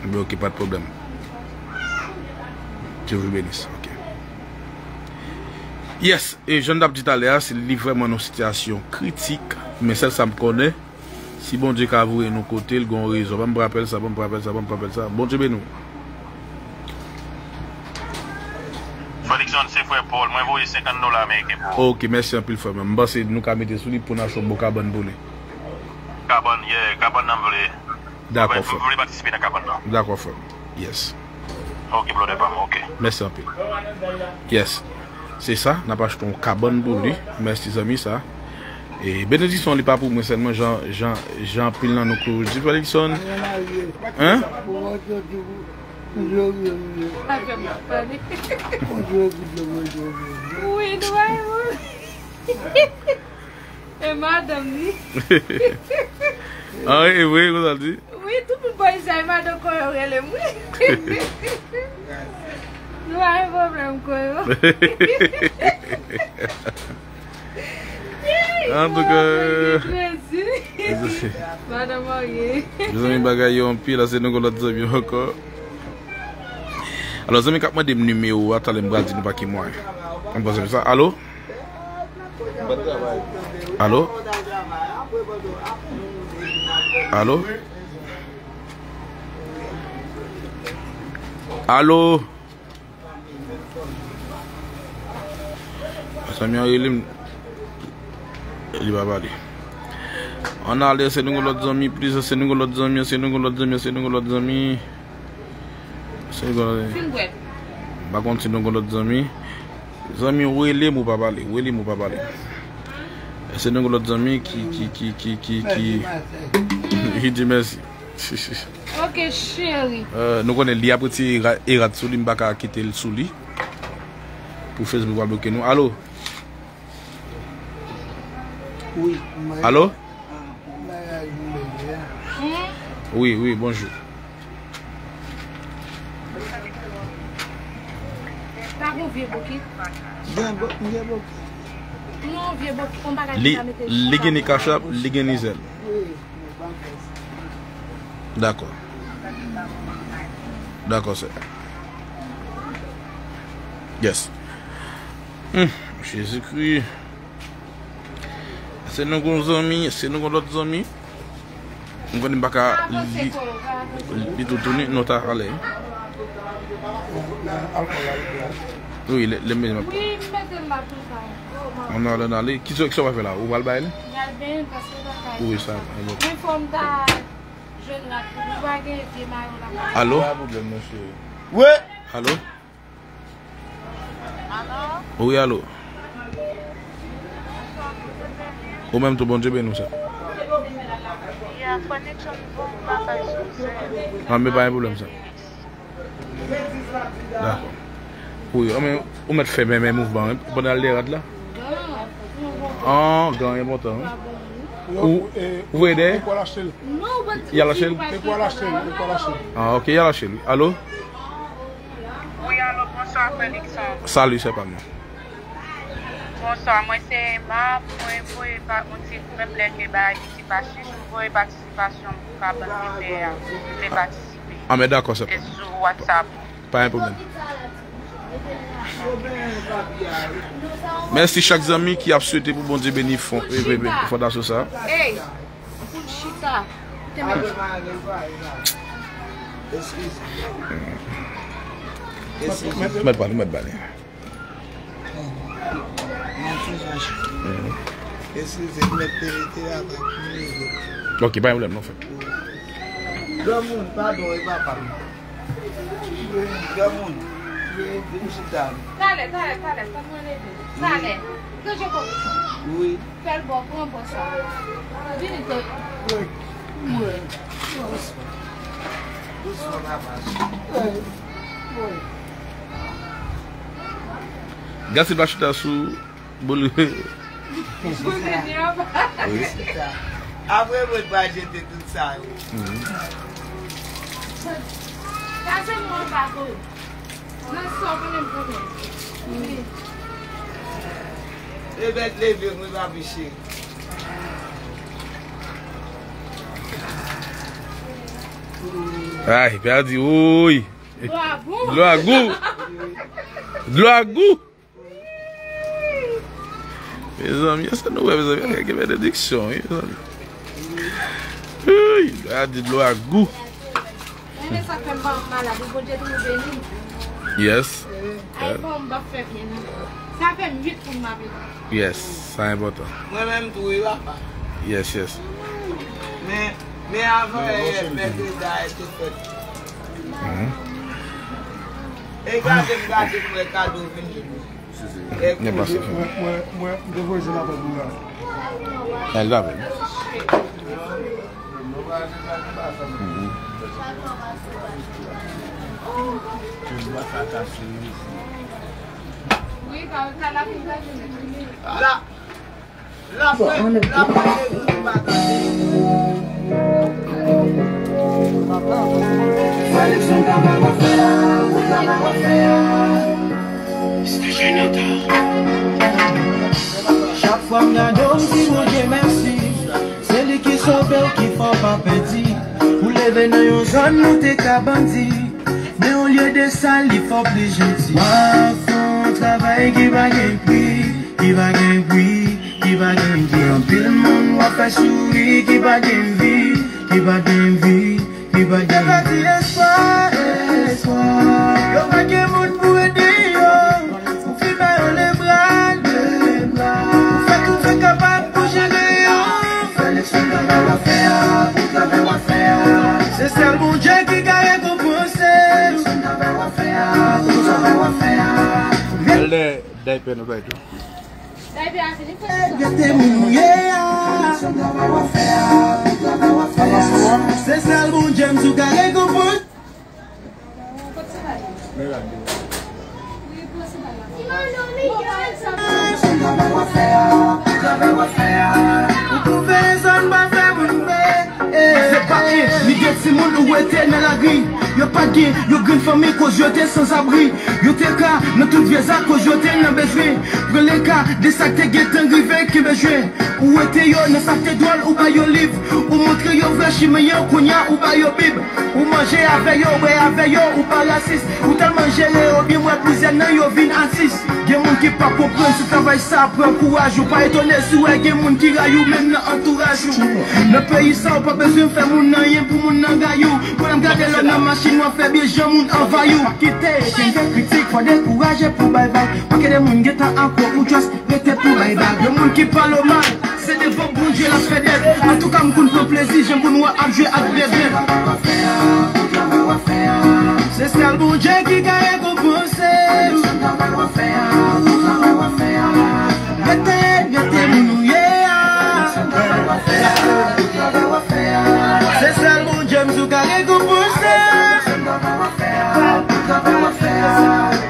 Ebyen, ok, pa de pwoblèm. Dieu vous bénisse. Ok. Yes, e jan n t ap di talè a, se li vrèman nan yon sitiyasyon kritik, men sèl sa m konnen, si Bondye ka voye nou kote l, gen yon rezon. Ban m rapèl sa, ban m rapèl sa, ban m rapèl sa. Bondye beni w. Frè Nixon, se frè Paul, mwen voye senkant dola ameriken pou ou. Ok, mèsi anpil, frè mwen. M panse nou ka mete sou li pou n achte yon bon kabann pou li. Kabann, yeah, kabann nan m vle. Dakò, frè. M vle patisipe nan kabann nan. Dakò, frè. Yes. Ok, brother pa m, ok. Mèsi anpil. Yes. Se sa, n ap achte yon kabann pou li. Mèsi, zanmi, sa. E benediksyon li pa pou mwen sèlman, jan, jan, jan anpil nan nou kouri di, frè Nixon. Hein? Wi, nou pa E madanm li. Ah, e vre, konsa l di? Wi, tout moun bò isi a, e madanm Koyo rele m, wi. Nou pa gen pwoblèm, Koyo. Antouka, Jezi. Madanm marye. Mezanmi, bagay yo anpil, la se nou gon lòt zanmi ankò. Alò, zanmi k ap mande m nimewo a, talè m pral di nou pa ki mwayen. Ann pase sa. Alo? Alo? Alo? Alo? Zanmi an rele m. Li pa pale. Ann ale, se nou gon lòt zanmi, pliz, se nou gon lòt zanmi, se nou gon lòt zanmi, se nou gon lòt zanmi. Se nou gon lòt zanmi. M pa konn si nou gon lòt zanmi. Zanmi, rele m ou pa pale, rele m ou pa pale. Se nou gon lòt zanmi ki, ki, ki, ki, ki, ki, ki di mèsi. Ok, cheri. Euh, nou konnen li ap retire era-, erad sou li, m pa ka kite l sou li. Pou Facebook pa bloke nou. Alo? Wi. Alo? Wi, wi, bonjou. Pa gon vye bokit. Gen bo-, gen bokit. Non, vye bokit, on bagay li, pou ta mete li gen ni kachap, li gen ni zèl. Wi. Dakò. Dakò, sè. Yes. Hmm, Jezikri. Èske nou gon zanmi? Èske nou gon lòt zanmi? M konnen m pa ka li, li tou tounen, non, ta ale. Wi, lè, lè m bezwen. Wi, m mete l la tou sa. Ann ale, ann ale. Kisa, kisa w va fè la? Ou pral bay li? M pral benyen l paske l pa ka. Wi, sa, sa. Men fò m ta jwenn la tou. Nou pa gen vye mayo la. Alo? Pa pwoblèm, non, cheri. Wi. Alo? Wi, alo. Ou menm tou, Bondye beni w, sè. Ya, koneksyon bon, m pa bay sou sè. An, men pa gen pwoblèm, sè. Dakò. Wi, an, men ou mèt fè men, men mouvman, wi, pandan l de rad la. An, gen enpòtan, wi. Ou, ou voye dèyè? Y al achte l? Y al achte l? Ah, ok, y al achte l, wi. Alo? Wi, alo, bonswa, frè Luckson. Salut, sè pa m nan. Bonswa, mwen se Emma, mwen voye pa, yon ti, menm lè ke bagay ki ti pa chich, mwen voye patisipasyon pou kabann de tè a, mwen vle patisipe. Ah, men dakò, sè pa m. E sou WhatsApp. Pa gen pwoblèm. Mèsi chak zanmi ki ap swete pou Bondye beni fon, e, e, e, fondasyon sa. Ey, pou l chita. Ou te mèt. Eskize. Eskize. Mèt pale, mèt pale. Eskize, mèt te rete la, pa konnen. Ok, pa gen pwoblèm, non, frè. Granmoun, padon, e papa m. Granmoun, vin chita. Talè, talè, talè, tann mwen leve. Talè, ranje kòb ou. Wi. Fè l bò, pran bò sa. Vini, to. Wi. Wi. Dousman. Dousman, papa. Wi. Wi. Gasil pa chita sou Boule. Boule di anba. Wi. Apre mwen pa jete tout sa yo. Mhm. Sa se mwen pa ko. Nan sa w konnen m konnen. Wi. E bèt leve mwen pa piche. Ay, pèdi, woy. Dlo a gou. Dlo a gou. Dlo a gou. Mezanmi, èske nou wè, mezanmi, gen benediksyon, wi, mezanmi. Ui, a di dlo a gou. Men, men sa fè m pa malad, Bondye toujou beni m. Yes. Ay, bon, m p ap fè byen, non. Sa fè m uit moun m ap ede. Yes, sa enpòtan. Mwen menm tou, wi, papa. Yes, yes. Men, men avan yè, mèkredi a te fèt. Mhm. E gade m, gade m, wè kado vini. Nèg pase fini. Mwen, mwen, mwen, m te voye jwenn avè m la. Al avè m. Mhm. La. Bon, ann ap Chak fwa m gade w, m di Bondye mèsi. Se li ki sove w, ki fè w pa pèdi. Ou leve nan yon zòn, ou te ka bandi. Men olye de sa, li fè w plis janti. W ap fè yon travay ki pa gen pri, ki pa gen pri, ki pa gen pri. Anpil moun w ap fè souri, ki pa gen vi, ki pa gen vi, ki pa gen vi. Yo pèdi espwa, espwa. Yo pa gen moun pou ede yo. Ou fin ba yo lebra, lebra. Ou fè tout sa w kapab pou jere yo. Seleksyon travay w ap fè a, pou travay w ap fè a. Se sèl Bondye ki ka rekonpanse. Seleksyon travay w ap fè a, pou travay w ap fè a. Al dèyè daypè nou bay tou. Daypè a fini fè sa. Gete moun ou ye a. Seleksyon travay w ap fè a, pou travay w ap fè a. Se sèl Bondye m sou ka rekonpanse. Se pa li, li gen timoun ou wete nan lagri. Yo pa t gen yon grenn fanmi koz yo te sanzabri. Yo te ka nan tout vyèz akoz yo te nan bezwen. Pran le ka de sa k te gentan rive kenbe jwen. Ou wete yo nan sa k te dwòl, ou ba yo liv. Ou montre yo vrè chimen an, kounye a ou ba yo Bib. Ou manje avè yo, ou bwè avè yo, ou pa rasis. Ou tèlman jere yo byen, m wè plizyè nan yo vin atis. Gen moun ki p ap konprann si travay sa pran kouraj ou. Pa etone si w wè gen moun ki rayi w, menm nan antouraj ou. Nan peyi sa, ou pa bezwen fè moun anyen pou moun nan rayi w. Pran gade lò nan machin, w ap fè byen jan moun anvayi w. Pa kite kenbe kritik, fò dekouraje pou bay vag. Pankè de moun gentan akò ou just rete pou bay vag. Yon moun ki pale w mal, se devan Bondye l ap fè dèt. Antouka, m konn pran plezi, jan moun w ap jwe ak bèbè. Se sèl Bondye ki ka rekonpanse w. Rete, rete moun ou ye a. Se sèl Bondye m sou ka rekonpanse.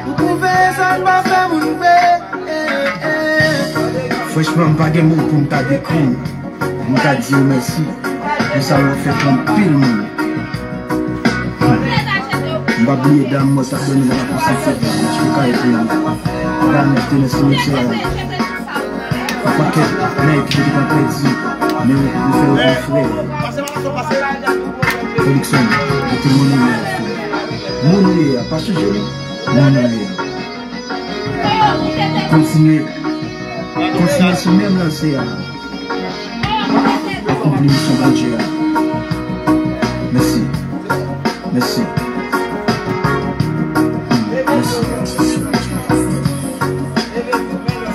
Ou pwouve sa n pa fè moun vre. Franchman, m pa gen mo pou m ta dekri w. M ka di yo mèsi pou sa w fè pou anpil moun. M pa bliye dam mwen t ap dòmi nan lakou Sentevè, H P K e pou li. Dam ki te nan simetyè a. Yon pakèt nèg ki te gentan pèdi, men nou fè yo vin frè. Felixson, mete moun ou ye a, frè. Moun ou ye a, pa chanje non. Moun ou ye a. Kontinye. Kontinye sou menm lanse a. Akonpli misyon Bondye a. Mèsi. Mèsi. Mèsi.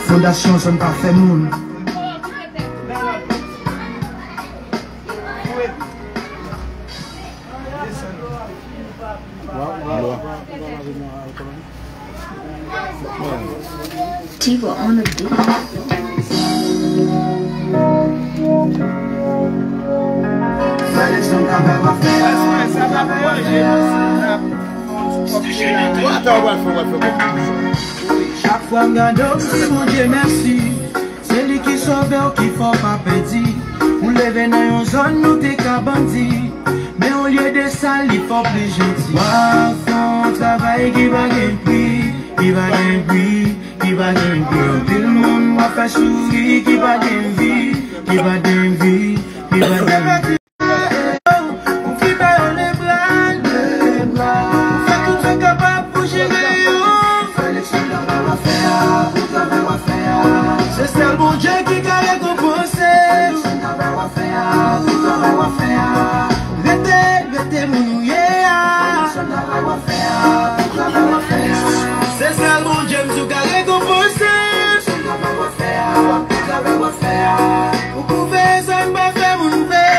Fondasyon Zòn Pafè Moun. Tivo on the beat. Chak fwa m gade w, m di Bondye mèsi. Se li ki sove w, ki fè w pa pèdi. Ou leve nan yon zòn nou te ka bandi. Men olye de sa, li fè w plis janti. W ap fè yon travay ki pa gen pri, ki pa gen pri, ki pa gen pri. Anpil moun w ap fè souri, ki pa gen vi, ki pa gen vi, ki pa gen vi. Ou ki ba yo lebral, ou fè tout sa w kapab pou jere yo. Se sèl Bondye ki ka rekonpanse w. Rete, rete moun ou ye a. Se sèl Bondye m sou ka rekonpanse. Ou pwouve sa n pa fè moun vre.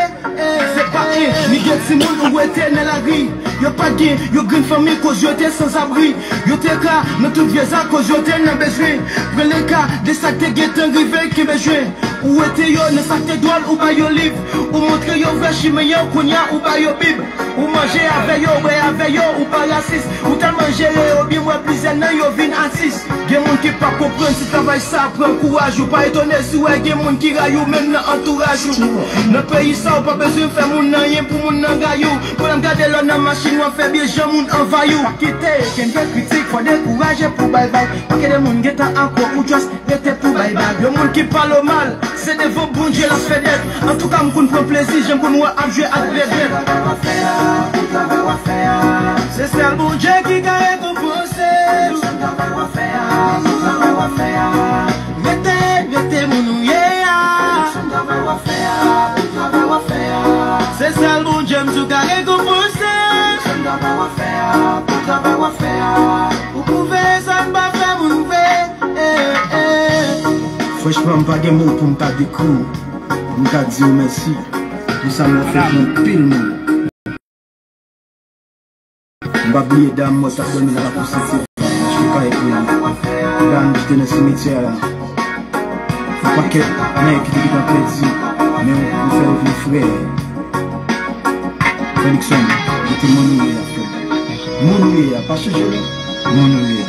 Se pa en, ni gen timoun ou wete nan lari. Yo pa t gen yon grenn fanmi koz yo te sanzabri. Yo te ka nan tout vyèz akoz yo te nan bezwen. Pran le ka de sa k te gentan rive kenbe jwen. Ou wete yo nan sa k te dwòl, ou ba yo liv. Ou montre yo vrè chimen an, kounye a ou ba yo Bib. Ou manje avè yo, ou bwè avè yo, ou pa rasis. Ou tèlman jere yo byen, m wè plizyè nan yo vin atis. Gen moun ki p ap konprann si travay sa pran kouraj ou. Pa etone si w wè gen moun ki rayi w, menm nan antouraj ou. Nan peyi sa, ou pa bezwen fè moun anyen pou moun nan rayi w. Pran gade lò nan machin, w ap fè byen jan moun anvayi w. Pa kite kenbe kritik, fò dekouraje pou bay vag. Pankè de moun gentan akò ou just rete pou bay vag. Yon moun ki pale w mal, se devan Bondye l ap fè dèt. Antouka, m konn pran plezi, jan moun w ap jwe ak bèbè. Se sèl Bondye ki ka rekonpanse w. Rete, rete moun ou ye a. Se sèl Bondye m sou ka rekonpanse. Ou pwouve sa n pa fè moun vre. Franchman, m pa gen mo pou m ta dekri w. M ta di w mèsi pou sa w fè pou anpil moun. M pa bliye dam mwen t ap dòmi nan lakou Sentevè, H P K e pou li. Dam ki te nan simetyè a. Yon pakèt nèg ki te gentan pèdi, men nou fè yo vin frè. Felixson, mete moun ou ye a, frè. Moun ou ye a, pa chanje non. Moun ou ye a.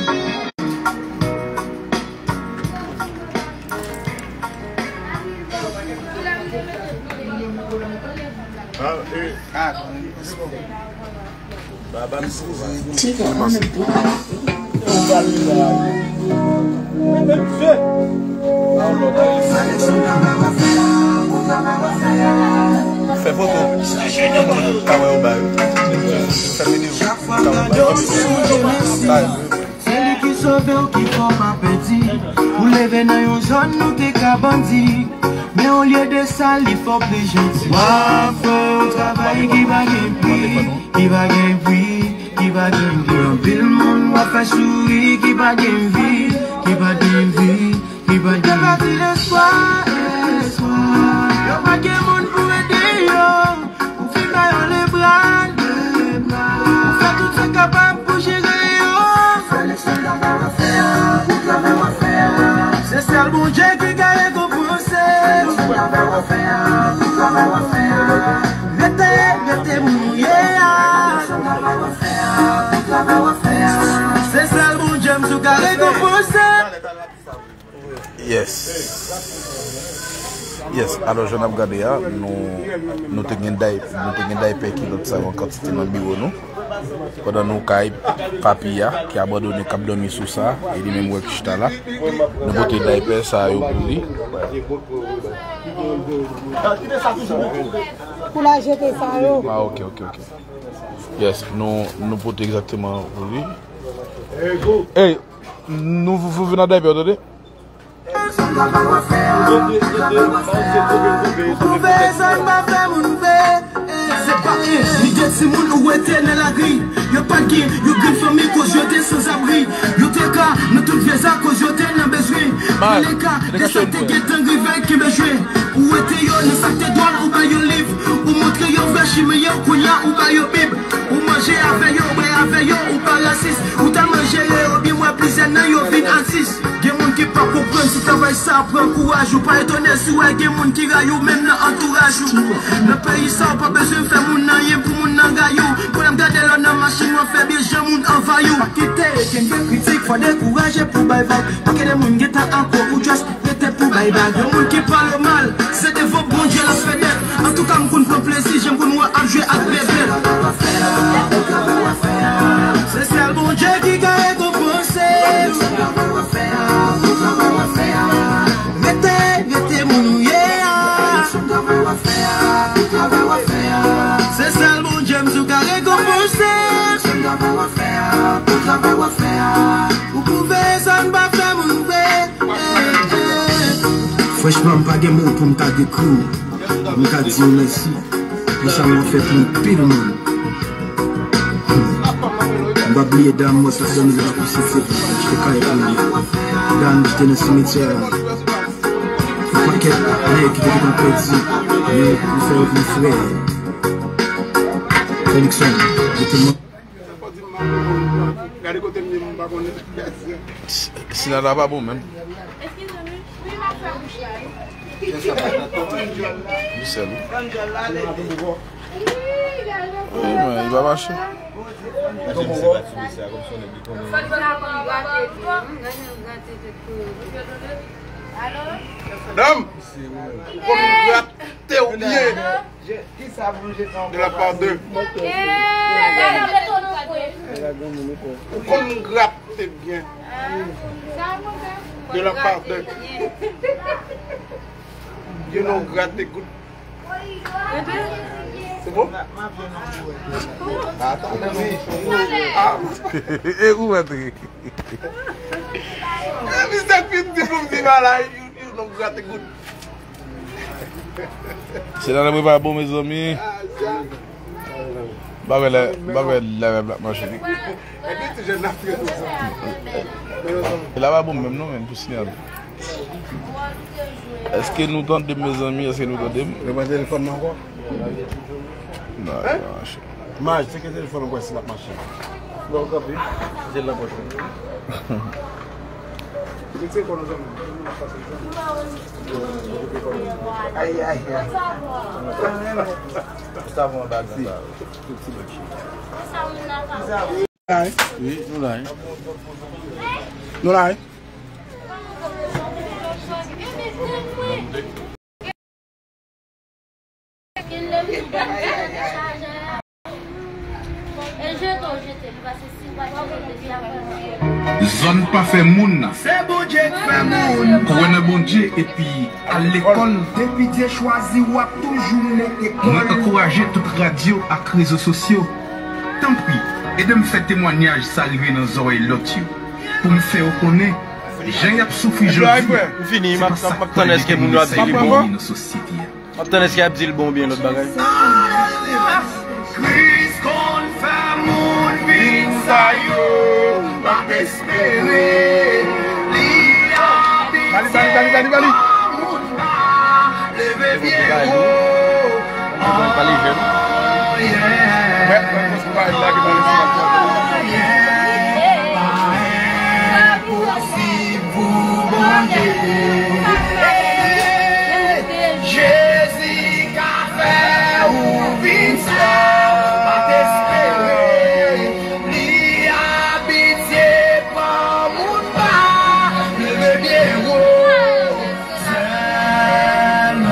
Ah, e, ah, konnen. Tiga on the beat. Fè foto. Ka wè yo ba yo. Fè videyo. Ka wè yo ba yo. Se li ki sove w ki fè w pa pèdi. Ou leve nan yon zòn nou te ka bandi. Men olye de sa, li fè w plis janti. W ap fè yon travay ki pa gen pri, ki pa gen pri, ki pa gen pri. Anpil moun w ap fè souri, ki pa gen vi, ki pa gen vi, ki pa gen vi. Yo pèdi lespwa, lespwa. Yo pa gen moun pou ede yo. Ou fin ba yo lebra, lebra. Ou fè tout sa w kapab pou jere yo. Se sèl Bondye ki ka rekonpanse. Rete, rete moun ou ye a. Se sèl Bondye m sou ka rekonpanse. Yes. Yes, alò, jan n ap gade a, nou, nou te gen day, nou te gen daypè ki lòt sa yo an kantite nan biwo nou. Pandan nou kay papi a, ki abandone, k ap dòmi sou sa, e li menm wè ki chita la. Nou pote daypè sa yo pou li. Pou l al jete sa yo. Ah, ok, ok, ok. Yes, nou, nou pote egzakteman pou li. Ey, nou, nou vin ak daypè, tande? Ou pwouve sa n pa fè moun vre. Se pa en, ni de timoun ou wete nan lari. Yo pa t gen yon grenn fanmi koz yo te sanzabri. Yo te ka nan tout vyeza koz yo te nan bezwen. Nan leka de sa k te gentan rive, kenbe jwe. Ou wete yo nan sa k te dwòl, ou ba yo liv. Ou montre yo vrè chimen yo, kounye a ou ba yo Bib. Ou manje avè yo, ou bwè avè yo, ou pa rasis. Ou tèlman jere yo byen, m wè plizyè nan yo vin atis. Gen moun ki pa konprann si travay sa pran kouraj. Ou pa etone si w wè gen moun ki rayi w menm nan antouraj ou. Nan peyi sa, ou pa bezwen fè moun anyen pou moun nan rayi w. Pandan m gade lò nan machin, w ap fè byen jan moun anvayi w. Pa kite kenbe kritik, fò dekouraje pou bay vag. Paket de moun gentan akò ou just rete pou bay bag. Yon moun ki pale w mal, se devan Bondye l ap fè dèt. Antouka, m konn pran plezi, jan m konn wè ap jwe ak bèbèt. Se sèl Bondye ki ka rekonpanse. Rete, rete moun ou ye a. Se sèl Bondye m sou ka rekonpanse. Ou pwouve sa n pa fè moun vre. Franchman, m pa gen mo pou m ta dekri w. M ka di w mèsi pou sa w ap fè pou anpil moun. M p ap bliye dam mwen sa fè nou la pou sete achte kay pou li. Dam ki te nan simetyè a. Yon pakèt nèg ki te gentan pèdi, men li fè yo vin frè. Felixson, li te mwen. Gade kote m ye, m pa konnen. Sila la pa bon menm. Li sèl, wi. Wi, men li pa mache. Dam! Ou konn grate w byen. De la part de. Ou konn grate byen. De la part de. You know, grate good. C'est bon? Ah. E ou antre? E mistè fin di pou m di bagay. Yo, yo, nou grate goud. Se la, la prepare bon, mezanmi. Bagay la, bagay la, la, la, mache. E la pa bon menm non, men, pou sinyal. Èske nou tande m, mezanmi? Èske nou tande m? Yo pran telefòn nan ankò? Non, li pa mache. Maj, tcheke telefòn ou wè si l ap mache. Bon, kanpe. Jete l nan pòch ou. Mete kò nou zanmi. Ay, ay, ay. Sa bon, bagay sa. Wi, nou la, wi. Nou la, wi. Zòn pa fè moun. Se Bondye k fè moun. Kwè nan Bondye epi al lekòl. Depi Dye chwazi w ap toujou mennen lekòl. Mwen ankouraje tout radyo ak rezo sosyo. Tanpri, ede m fè temwanyaj sa rive nan zòrèy lòt yo. Pou m fè yo konnen, jan y ap soufri jodi, se pa sa k pral detèmine sa y ap genyen nan sosyete a. M ap tann èske y ap di l bon oubyen lòt bagay. Kris konn fè moun vin sa yo pa t espere. Li abitye pa moun ba, leve pye wo. Oh, yeah. Pou Bondye. Jezi ka fè ou vin sa w pa t espere. Li abitye pran moun ba, leve byen wo. Sèlman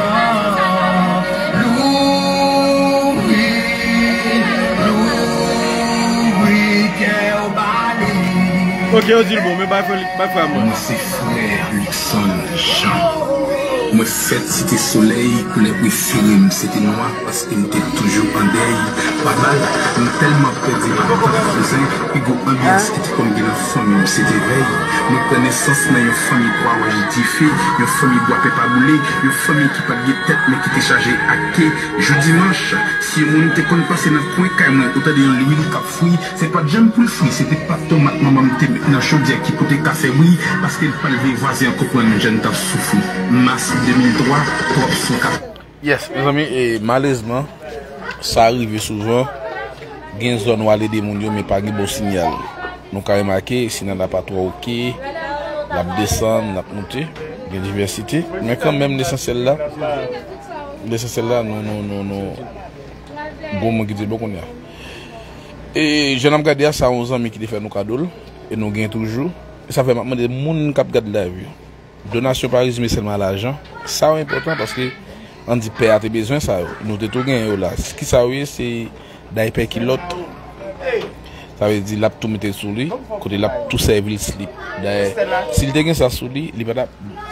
louvri, louvri kè w ba li. Ok, yo di l bon, men bay frè, bay frè a mwen. Mwen se frè Luckson Jean. Mwen fèt Site Solèy, koulè prefere m se te nwa, paske m te toujou an dèy. Pa mal, m tèlman pèdi m pa t konn fouzen, pi gwo anbyans ki te konn gen nan fanmi m se te vèy. Mwen pran nesans nan yon fanmi twa wòch dife, yon fanmi bwa pèpa boule, yon fanmi ki pa t gen tèt men ki te chaje ak ke. Jou dimanch, si yon moun te konn pase nan kwen kay mwen ou tande yon lwil k ap fri, se pa t janm pou l fri, se te pat tomat manman m te met nan chodyè ki pou te ka fè bri, paske l pa t vle vwazen an konprann jan n t ap soufri. Mas de mil twa, twòp son k ap. Yes, mezanmi, e, malerezman, sa rive souvan. Gen zòn w al ede moun yo, men pa gen bon siyal. Nou ka remake, siyal la pa twò oke, l ap desann, l ap moute, gen divèsite. Men kanmenm, lesansyèl la, lesansyèl la, nou, nou, nou, nou, bon, mwen ki di bon kounye a. E jan n ap gade a, sa yon zanmi ki te fè nou kado l, e nou gen toujou. E sa fè m ap mande moun k ap gad live yo. Donasyon pa rezime sèlman a lajan. Sa yo enpòtan paske, ann di, pè a te bezwen sa yo. Nou te tou genyen yo la. Kisa yo ye? Se daypè kilòt. Sa vle di, l ap tou mete l sou li, kote l ap tou sèvi l slip. Dayè, si l te gen sa sou li, li pa t ap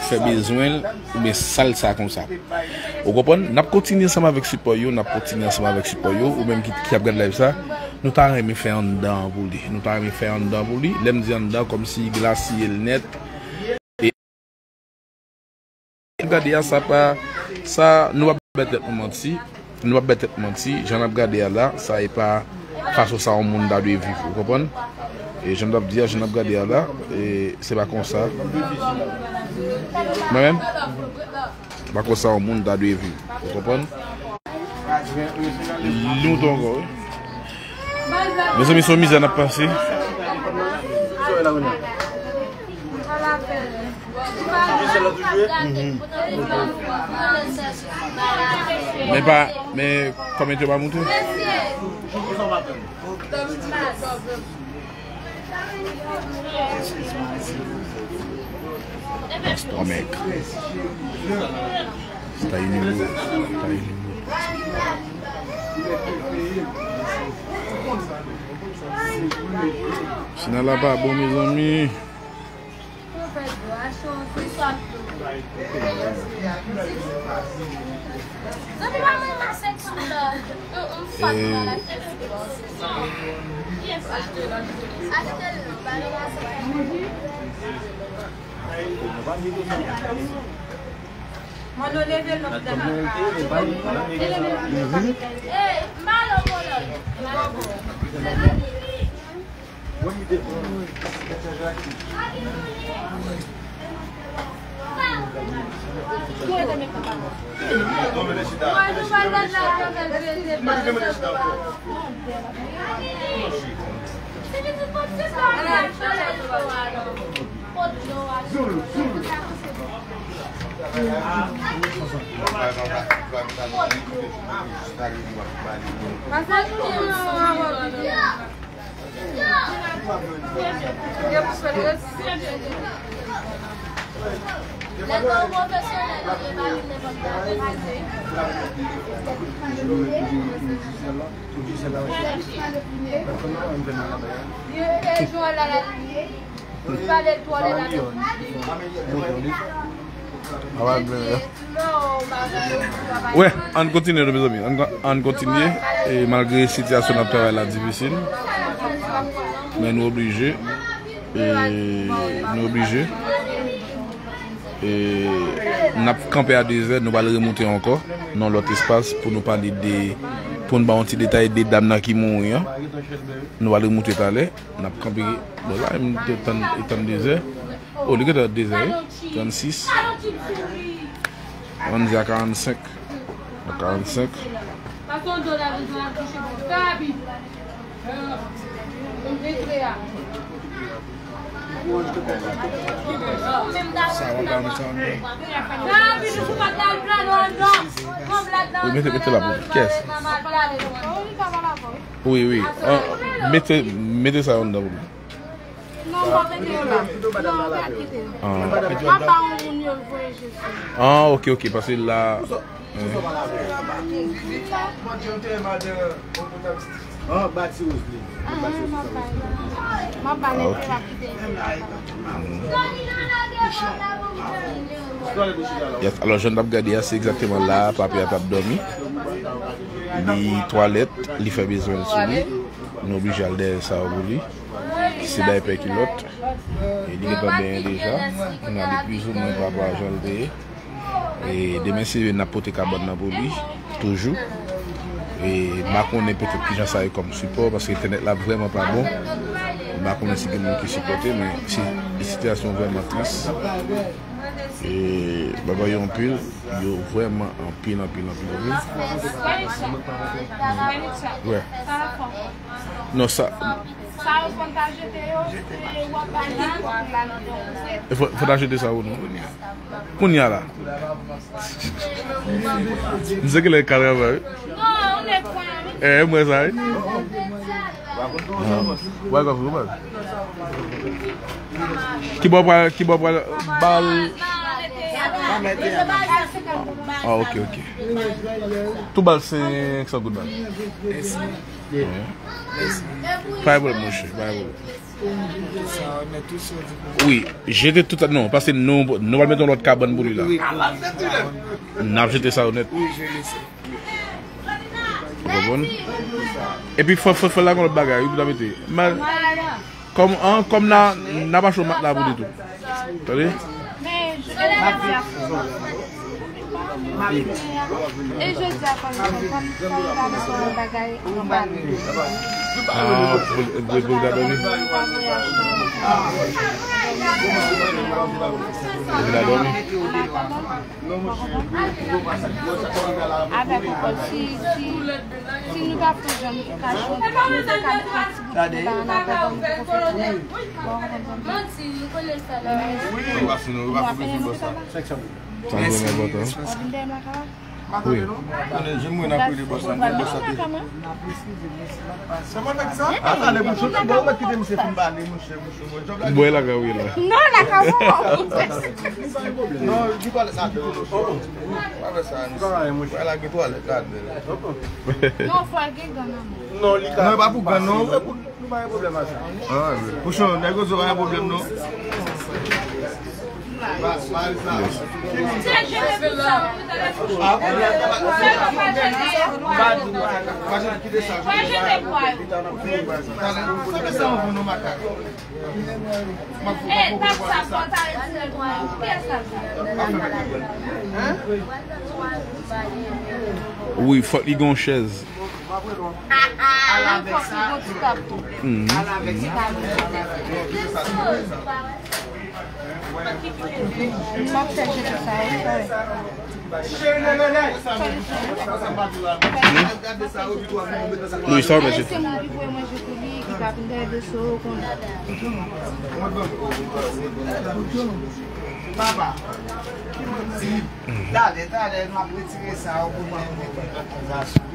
fè bezwen l oubyen sal sa konsa. Ou konprann? N ap kontinye ansanm avèk sipò yo, n ap kontinye ansanm avèk sipò yo, ou menm ki, ki ap gad live sa, nou ta renmen fè anndan an pou li. Nou ta renmen fè anndan pou li. Lè m di anndan, kòmsi glasiye l nèt. Gade a, sa pa, sa, nou p ap bay tèt nou manti. Nou p ap bay tèt manti. Jan n ap gade a la, sa e pa fason sa yon moun ta dwe viv. Ou konprann? E jan n ap di a, jan n ap gade a la, e se pa konsa. Mwen menm, se pa konsa yon moun ta dwe viv. Ou konprann? Nou tou ankò, wi. Mezanmi, se yon mizè n ap pase. Mhm. Men pa, men kòmantè yo pa moute. Mas twa mèg. Stay in the mood. Stay in the mood. Sina la pa bon, mezanmi. Lè ke w pwofesyonèl, ou evalye nenpòt bagay. Li rete jou an la, la, li pale twò lè la. Wè, ann kontinye, mezanmi. Ann, ann kontinye. E malgre sitiyasyon n ap travay la difisil, men nou oblije. E nou oblije. E n ap kanpe a dezè, nou pral remoute ankò nan lòt espas pou nou pale de, pou n ba yon ti detay de dam nan ki mouri an. Nou pral remoute talè. N ap kanpe, bon, la, m te tann, e tann dezè. O, li gentan dezè, wi. Trannsis. Ann di a karannsenk. A karannsenk. Sa va pa m tann. Wi, mete, mete la pou kès. Wi, wi. An, mete, mete sa anndan pou mwen. Non, m pa mete yo la. Non, m pa kite yo. Ah. M ap ba yon moun yo voye Jezi. Ah, ok, ok, paske la. Ah, m ap ba yo. M ap ba nèg yo la kite yo. Yes, alò, jan n t ap gade a, se egzakteman la papi a t ap dòmi. Li twalèt, li fè bezwen l sou li. Nou oblije al dèyè sa yo pou li. Se daypè kilòt. E li gentan benyen deja. Kounye a li plizoumwen pa rapò a jan l te ye. E demen si Dye vle n ap pote kabann nan pou li toujou. E m pa konnen petèt kijan sa ye kòm sipò, paske entènèt la vrèman pa bon. M pa konnen si gen moun ki sipòte, men si, sitiyasyon vrèman tris. E bagay yo anpil, yo vrèman anpil, anpil, anpil, anpil. Wè. Non, sa. Sa yo konn ta jete yo, e w ap ba li pou la nan yon resèt. E fò, fò ta jete sa ou non. Kounye a la. M se ke lè ka travay. Non, ou nèk pwen, wi. Eh, mwen sa, wi. Ah. Wè, kòf, kòf. Ki bò pral, ki bò pral bal. Ah, ok, ok. Tou bal senk san goud bal. Mèsi. Mèsi. Pa gen pwoblèm, monchè, pa gen pwoblèm. Sa nèt tou, si w di pou... Wi, jete tout sa, non, paske nou, nou pral mete yon lòt kabann pou li la. Wi, pou li. N ap jete sa yo nèt. Wi, je le sais. Ou konprann? Epi fò, fò, fò l lage yon lòt bagay, wi, pou ta mete. Mal. Kòm, an, kòm n a, n a mache yon matla pou li tou. Tande? E jodi a kòm, kòm, kòm, kòm bagay anba li. Ah, pou, pou, pou l ta dòmi? Pou l ta dòmi? Avèk ou, si, si, si nou ta fè jan nou te ka chante, nou te ka mete yon ti bout de bagay nan tèt nou pou fè ti nèg. Bon, bon, bon. Manti, nou konnen l fè lè. Wi, wi, wi, nou ap fè yon ti bagay. Sa vrèman enpòtan. Wi. Konnen, jèm mwen ap rele bòs la, mwen bòs la te. Sèlman nan ki sa? Atalè, mwen soti, bon, mwen kite misye fin pale, monchè, monchè, mwen. Bwè la ka wi la. Non, la ka wi. Non, di twalèt la, di twalèt la. Pa fè sa, misye. Bwè la, gen twalèt la, non, fò l gen gan nan men. Non, li ka. Non, e pa pou gan, non, e pou Nou pa gen pwoblèm ak sa. Ah, wi. Pouchon, nèg yo di w pa gen pwoblèm, non. Yes. Ah, bon, la, pa, pa, pa, pa, pa, kite sa. Sa fè sa anvan, non, makak. Eh, tap sa, fò ta retire l pou mwen. Kiyès tap sa? Wi, fòk li gen yon chèz. Al avèk sa. Mhm. Al avèk sa. M ap fè jete sa, wi, frè. Wi, sa w mèt jete. Se moun ki voye manje pou li, ki pa vin dèyè do w, konnen. Papa, talè, talè, m ap retire sa, ou pou mwen mete akizasyon.